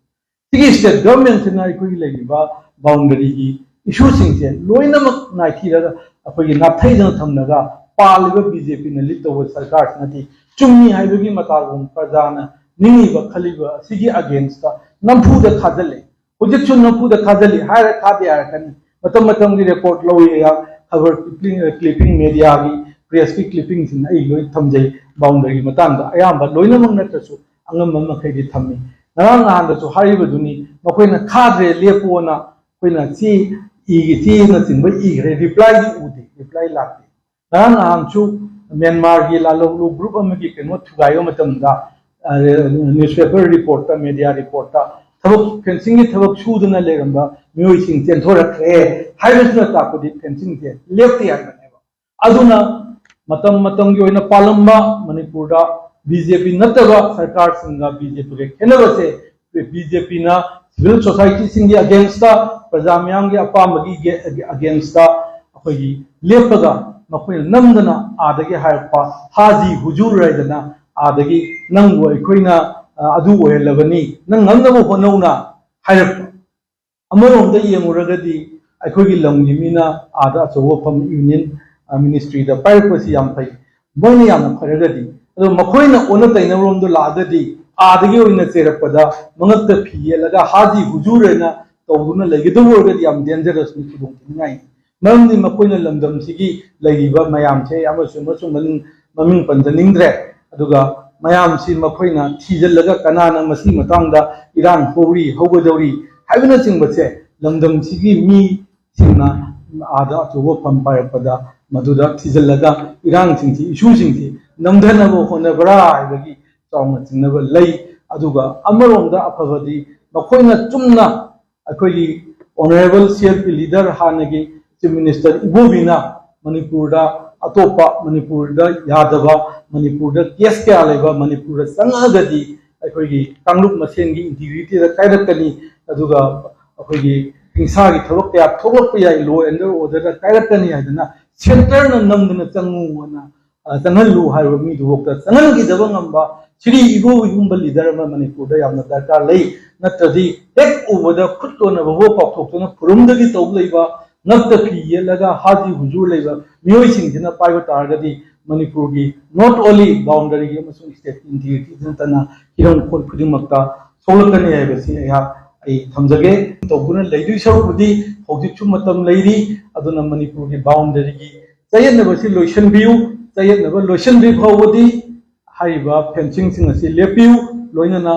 ꯁꯤꯒꯤ state governmentꯁꯤꯅ ꯑꯩꯈꯣꯏꯒꯤ ꯂꯩꯔꯤꯕ boundaryꯒꯤ issueꯁꯤꯡꯁꯦ ꯂꯣꯏꯅꯃꯛ ꯅꯥꯏꯊꯤꯔꯒ, ꯑꯩꯈꯣꯏꯒꯤ ꯅꯥꯊꯩꯗꯅ ꯊꯝꯂꯒ, ꯄꯥꯜꯂꯤꯕ BJPꯅ lead ꯇꯧꯕ ꯁꯔꯀꯥꯔꯁꯤꯅꯗꯤ ꯆꯨꯝꯃꯤ ꯍꯥꯏꯕꯒꯤ ꯃꯇꯥꯒꯨꯝ ꯄ꯭ꯔꯖꯥꯅ ꯅꯤꯡꯉꯤꯕ ꯈꯜꯂꯤꯕ ꯑꯁꯤꯒꯤ againstꯇ ꯅꯝꯐꯨꯗ ꯊꯥꯖꯤꯜꯂꯦ꯫ ꯍꯧꯖꯤꯛꯁꯨ ꯅꯝꯐꯨꯗ ꯊꯥꯖꯤꯜꯂꯤ ꯍꯥꯏꯔ ꯊꯥꯗꯦ ꯍꯥꯏꯔꯛꯀꯅꯤ꯫ ꯃꯇꯝ ꯃꯇꯝꯒꯤ record ꯂꯧꯏ, ꯈꯕꯔ clipping, clipping mediaꯒꯤ pressꯀꯤ clippingꯁꯤꯡ ꯑꯩ ꯂꯣꯏ ꯊꯝꯖꯩ꯫ Boundaryꯒꯤ ꯃꯇꯥꯡꯗ ꯑꯌꯥꯝꯕ, ꯂꯣꯏꯅꯃꯛ ꯅꯠꯇ꯭ꯔꯁꯨ ꯑꯉꯝꯕ ꯃꯈꯩꯗꯤ ꯊꯝꯃꯤ꯫ ꯉꯔꯥꯡ ꯅꯍꯥꯟꯗꯁꯨ ꯍꯥꯏꯔꯤꯕꯗꯨꯅꯤ, ꯃꯈꯣꯏꯅ ꯊꯥꯗ꯭ꯔꯦ ꯂꯦꯞꯄꯣꯅ ꯑꯩꯈꯣꯏꯅ ꯆꯦ, ꯏꯒꯤ ꯆꯦꯅꯆꯤꯡꯕ ꯏꯈ꯭ꯔꯦ, replyꯗꯤ ꯎꯗꯦ, reply ꯂꯥꯛꯇꯦ꯫ ꯉꯔꯥꯡ ꯅꯍꯥꯟꯁꯨ ꯃ꯭ꯌꯥꯟꯃꯥꯔꯒꯤ ꯂꯥꯜꯍꯧꯂꯨ group ꯑꯃꯒꯤ ꯀꯩꯅꯣ ꯊꯨꯒꯥꯏꯕ ꯃꯇꯝꯗ, ꯑ, newspaper reportꯇ, media reportꯇ ꯊꯕꯛ, fencingꯒꯤ ꯊꯕꯛ ꯁꯨꯗꯅ ꯂꯩꯔꯝꯕ ꯃꯤꯑꯣꯏꯁꯤꯡ ꯆꯦꯟꯊꯣꯔꯛꯈ꯭ꯔꯦ ꯍꯥꯏꯕꯁꯤꯅ ꯇꯥꯛꯄꯗꯤ fencingꯁꯦ ꯂꯦꯞꯇꯦ ꯍꯥꯏꯕꯅꯦꯕ꯫ ꯑꯗꯨꯅ ꯃꯇꯝ ꯃꯇꯝꯒꯤ ꯑꯣꯏꯅ ꯄꯥꯜꯂꯝꯕ ꯃꯅꯤꯄꯨꯔꯗ BJP ꯅꯠꯇꯕ ꯁꯔꯀꯥꯔꯁꯤꯡꯒ BJPꯒ ꯈꯦꯠꯅꯕꯁꯦ, BJPꯅ civil societyꯁꯤꯡꯒꯤ againstꯇ, ꯄ꯭ꯔꯖꯥ ꯃꯤꯌꯥꯝꯒꯤ ꯑꯄꯥꯝꯕꯒꯤ againstꯇ ꯑꯩꯈꯣꯏꯒꯤ ꯂꯦꯞꯄꯒ, ꯃꯈꯣꯏꯅ ꯅꯝꯗꯅ ꯑꯥꯗꯒꯤ ꯍꯥꯏꯔꯛꯄ ꯍꯥꯖꯤ ꯍꯨꯖꯨꯔ ꯍꯥꯏꯗꯅ, ꯑꯥꯗꯒꯤ ꯅꯪꯕꯨ ꯑꯩꯈꯣꯏꯅ, ꯑ, ꯑꯗꯨ ꯑꯣꯏꯍꯜꯂꯕꯅꯤ, ꯅꯪ ꯉꯝꯅꯕ ꯍꯣꯠꯅꯧꯅ ꯍꯥꯏꯔꯛꯄ꯫ ꯑꯃꯔꯣꯝꯗ ꯌꯦꯡꯉꯨꯔꯒꯗꯤ ꯑꯩꯈꯣꯏꯒꯤ ꯂꯝꯒꯤ ꯃꯤꯅ ꯑꯥꯗ ꯑꯆꯧꯕ ꯐꯝ, union, ꯑ, ministryꯗ ꯄꯥꯏꯔꯛꯄꯁꯤ ꯌꯥꯝ ꯐꯩ, ꯃꯣꯏꯅ ꯌꯥꯝꯅ ꯐꯔꯒꯗꯤ꯫ ꯑꯗꯣ ꯃꯈꯣꯏꯅ ꯑꯣꯟꯅ ꯇꯩꯅꯕꯔꯣꯝꯗ ꯂꯥꯛꯑꯒꯗꯤ, ꯑꯥꯗꯒꯤ ꯑꯣꯏꯅ ꯆꯩꯔꯛꯄꯗ ꯃꯉꯛꯇ ꯐꯤ ꯌꯦꯠꯂꯒ ꯍꯥꯖꯤ ꯍꯨꯖꯨꯔ ꯍꯥꯏꯅ ꯇꯧꯗꯨꯅ ꯂꯩꯒꯗꯕ ꯑꯣꯏꯔꯒꯗꯤ ꯌꯥꯝ dangerousꯅꯤ, ꯈꯨꯗꯣꯡ ꯊꯤꯅꯤꯡꯉꯥꯏꯅꯤ꯫ ꯃꯔꯝꯗꯤ ꯃꯈꯣꯏꯅ ꯂꯝꯗꯝꯁꯤꯒꯤ ꯂꯩꯔꯤꯕ ꯃꯌꯥꯝꯁꯦ ꯑꯃꯁꯨ ꯑꯃꯁꯨ ꯃꯃꯤꯡ, ꯃꯃꯤꯡ ꯄꯟꯖꯅꯤꯡꯗ꯭ꯔꯦ꯫ ꯑꯗꯨꯒ ꯃꯌꯥꯝꯁꯤ ꯃꯈꯣꯏꯅ ꯊꯤꯖꯤꯜꯂꯒ ꯀꯅꯥꯅ ꯃꯁꯤꯒꯤ ꯃꯇꯥꯡꯗ ꯏꯔꯥꯡ ꯍꯧꯔꯤ, ꯍꯧꯒꯗꯧꯔꯤ ꯍꯥꯏꯕꯅꯆꯤꯡꯕꯁꯦ ꯂꯝꯗꯝꯁꯤꯒꯤ ꯃꯤꯁꯤꯡꯅ ꯑꯥꯗ ꯑꯆꯧꯕ ꯐꯝ ꯄꯥꯏꯔꯛꯄꯗ ꯃꯗꯨꯗ ꯊꯤꯖꯤꯜꯂꯒ ꯏꯔꯥꯡꯁꯤꯡꯁꯤ, issueꯁꯤꯡꯁꯤ ꯅꯝꯊꯅꯕ ꯍꯣꯠꯅꯕ꯭ꯔꯥ ꯍꯥꯏꯕꯒꯤ ꯆꯥꯎꯅ ꯆꯤꯡꯅꯕ ꯂꯩ꯫ ꯑꯗꯨꯒ ꯑꯃꯔꯣꯝꯗ ꯑꯐꯕꯗꯤ ꯃꯈꯣꯏꯅ ꯆꯨꯝꯅ ꯑꯩꯈꯣꯏꯒꯤ honourable CLP leader ꯍꯥꯟꯅꯒꯤ Chief Minister ꯏꯕꯣꯕꯤꯅ ꯃꯅꯤꯄꯨꯔꯗ ꯑꯇꯣꯞꯄ, ꯃꯅꯤꯄꯨꯔꯗ ꯌꯥꯗꯕ, ꯃꯅꯤꯄꯨꯔꯗ ꯀꯦꯁ ꯀꯌꯥ ꯂꯩꯕ, ꯃꯅꯤꯄꯨꯔꯗ ꯆꯪꯉꯛꯑꯒꯗꯤ ꯑꯩꯈꯣꯏꯒꯤ ꯀꯥꯡꯂꯨꯞ ꯃꯁꯦꯟꯒꯤ ꯏꯟꯇꯤꯒ꯭ꯔꯤꯇꯤꯗ ꯀꯥꯏꯔꯛꯀꯅꯤ, ꯑꯗꯨꯒ ꯑꯩꯈꯣꯏꯒꯤ ꯍꯤꯡꯁꯥꯒꯤ ꯊꯕꯛ ꯀꯌꯥ ꯊꯣꯛꯂꯛꯄ ꯌꯥꯏ, law and orderꯗ ꯀꯥꯏꯔꯛꯀꯅꯤ ꯍꯥꯏꯗꯅ ꯁꯦꯟꯇꯔꯅ ꯅꯝꯗꯅ ꯆꯪꯉꯨ ꯍꯥꯏꯅ, ꯑ, ꯆꯪꯍꯜꯂꯨ ꯍꯥꯏꯕ ꯃꯤꯗꯨꯐꯥꯎꯗ ꯆꯪꯍꯟꯈꯤꯗꯕ ꯉꯝꯕ ꯁ꯭ꯔꯤ ꯏꯕꯣꯕꯤꯒꯨꯝꯕ ꯂꯤꯗꯔ ꯑꯃ ꯃꯅꯤꯄꯨꯔꯗ ꯌꯥꯝꯅ ꯗꯔꯀꯥꯔ ꯂꯩ꯫ ꯅꯠꯇ꯭ꯔꯗꯤ ꯍꯦꯛ ꯎꯕꯗ ꯈꯨꯠ ꯂꯣꯟꯅꯕꯐꯥꯎ ꯀꯥꯎꯊꯣꯛꯇꯨꯅ ꯐꯨꯔꯨꯝꯗꯒꯤ ꯇꯧ ꯂꯩꯕ, ꯉꯛꯇ ꯐꯤ ꯌꯦꯠꯂꯒ ꯍꯥꯖꯤ ꯍꯨꯖꯨꯔ ꯂꯩꯕ ꯃꯤꯑꯣꯏꯁꯤꯡꯁꯤꯅ ꯄꯥꯏꯕ ꯇꯥꯔꯒꯗꯤ ꯃꯅꯤꯄꯨꯔꯒꯤ not only boundaryꯒꯤ ꯑꯃꯁꯨꯡ stateꯀꯤ integrityꯗ ꯅꯠꯇꯅ ꯍꯤꯔꯝ ꯈꯨꯗꯤꯡꯃꯛꯇ ꯁꯣꯛꯂꯛꯀꯅꯤ ꯍꯥꯏꯕꯁꯤ ꯑꯩꯍꯥꯛ, ꯑꯩ ꯊꯝꯖꯒꯦ꯫ ꯇꯧꯗꯨꯅ ꯂꯩꯗꯣꯏ ꯁꯔꯨꯛꯄꯨꯗꯤ ꯍꯧꯖꯤꯛꯁꯨ ꯃꯇꯝ ꯂꯩꯔꯤ꯫ ꯑꯗꯨꯅ ꯃꯅꯤꯄꯨꯔꯒꯤ boundaryꯒꯤ ꯆꯌꯦꯠꯅꯕꯁꯤ ꯂꯣꯏꯁꯤꯟꯕꯤꯌꯨ꯫ ꯆꯌꯦꯠꯅꯕ ꯂꯣꯏꯁꯤꯟꯗ꯭ꯔꯤ ꯐꯥꯎꯕꯗꯤ ꯍꯥꯏꯔꯤꯕ fencingꯁꯤꯡ ꯑꯁꯤ ꯂꯦꯞꯄꯤꯌꯨ꯫ ꯂꯣꯏꯅꯅ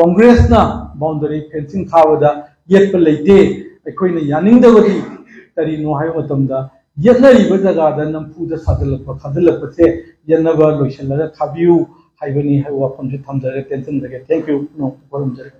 Congressꯅ boundary fencing ꯊꯥꯕꯗ ꯌꯦꯠꯄ ꯂꯩꯇꯦ꯫ ꯑꯩꯈꯣꯏꯅ ꯌꯥꯅꯤꯡꯗꯕꯗꯤ ꯀꯔꯤꯅꯣ ꯍꯥꯏꯕ ꯃꯇꯝꯗ, ꯌꯦꯠꯅꯔꯤꯕ ꯖꯒꯥꯗ ꯅꯝꯐꯨꯗ ꯁꯥꯖꯤꯜꯂꯛꯄ ꯈꯥꯖꯤꯜꯂꯛꯄꯁꯦ ꯌꯦꯠꯅꯕ ꯂꯣꯏꯁꯤꯜꯂꯒ ꯊꯥꯕꯤꯌꯨ ꯍꯥꯏꯕꯅꯤ ꯍꯥꯏꯕ ꯋꯥꯐꯝꯁꯤ ꯊꯝꯖꯔꯦ, ꯇꯦꯟꯁꯤꯟꯖꯒꯦ꯫ Thank you꯫ ꯅꯣꯡ ꯈꯨꯔꯨꯝꯖꯔꯤ꯫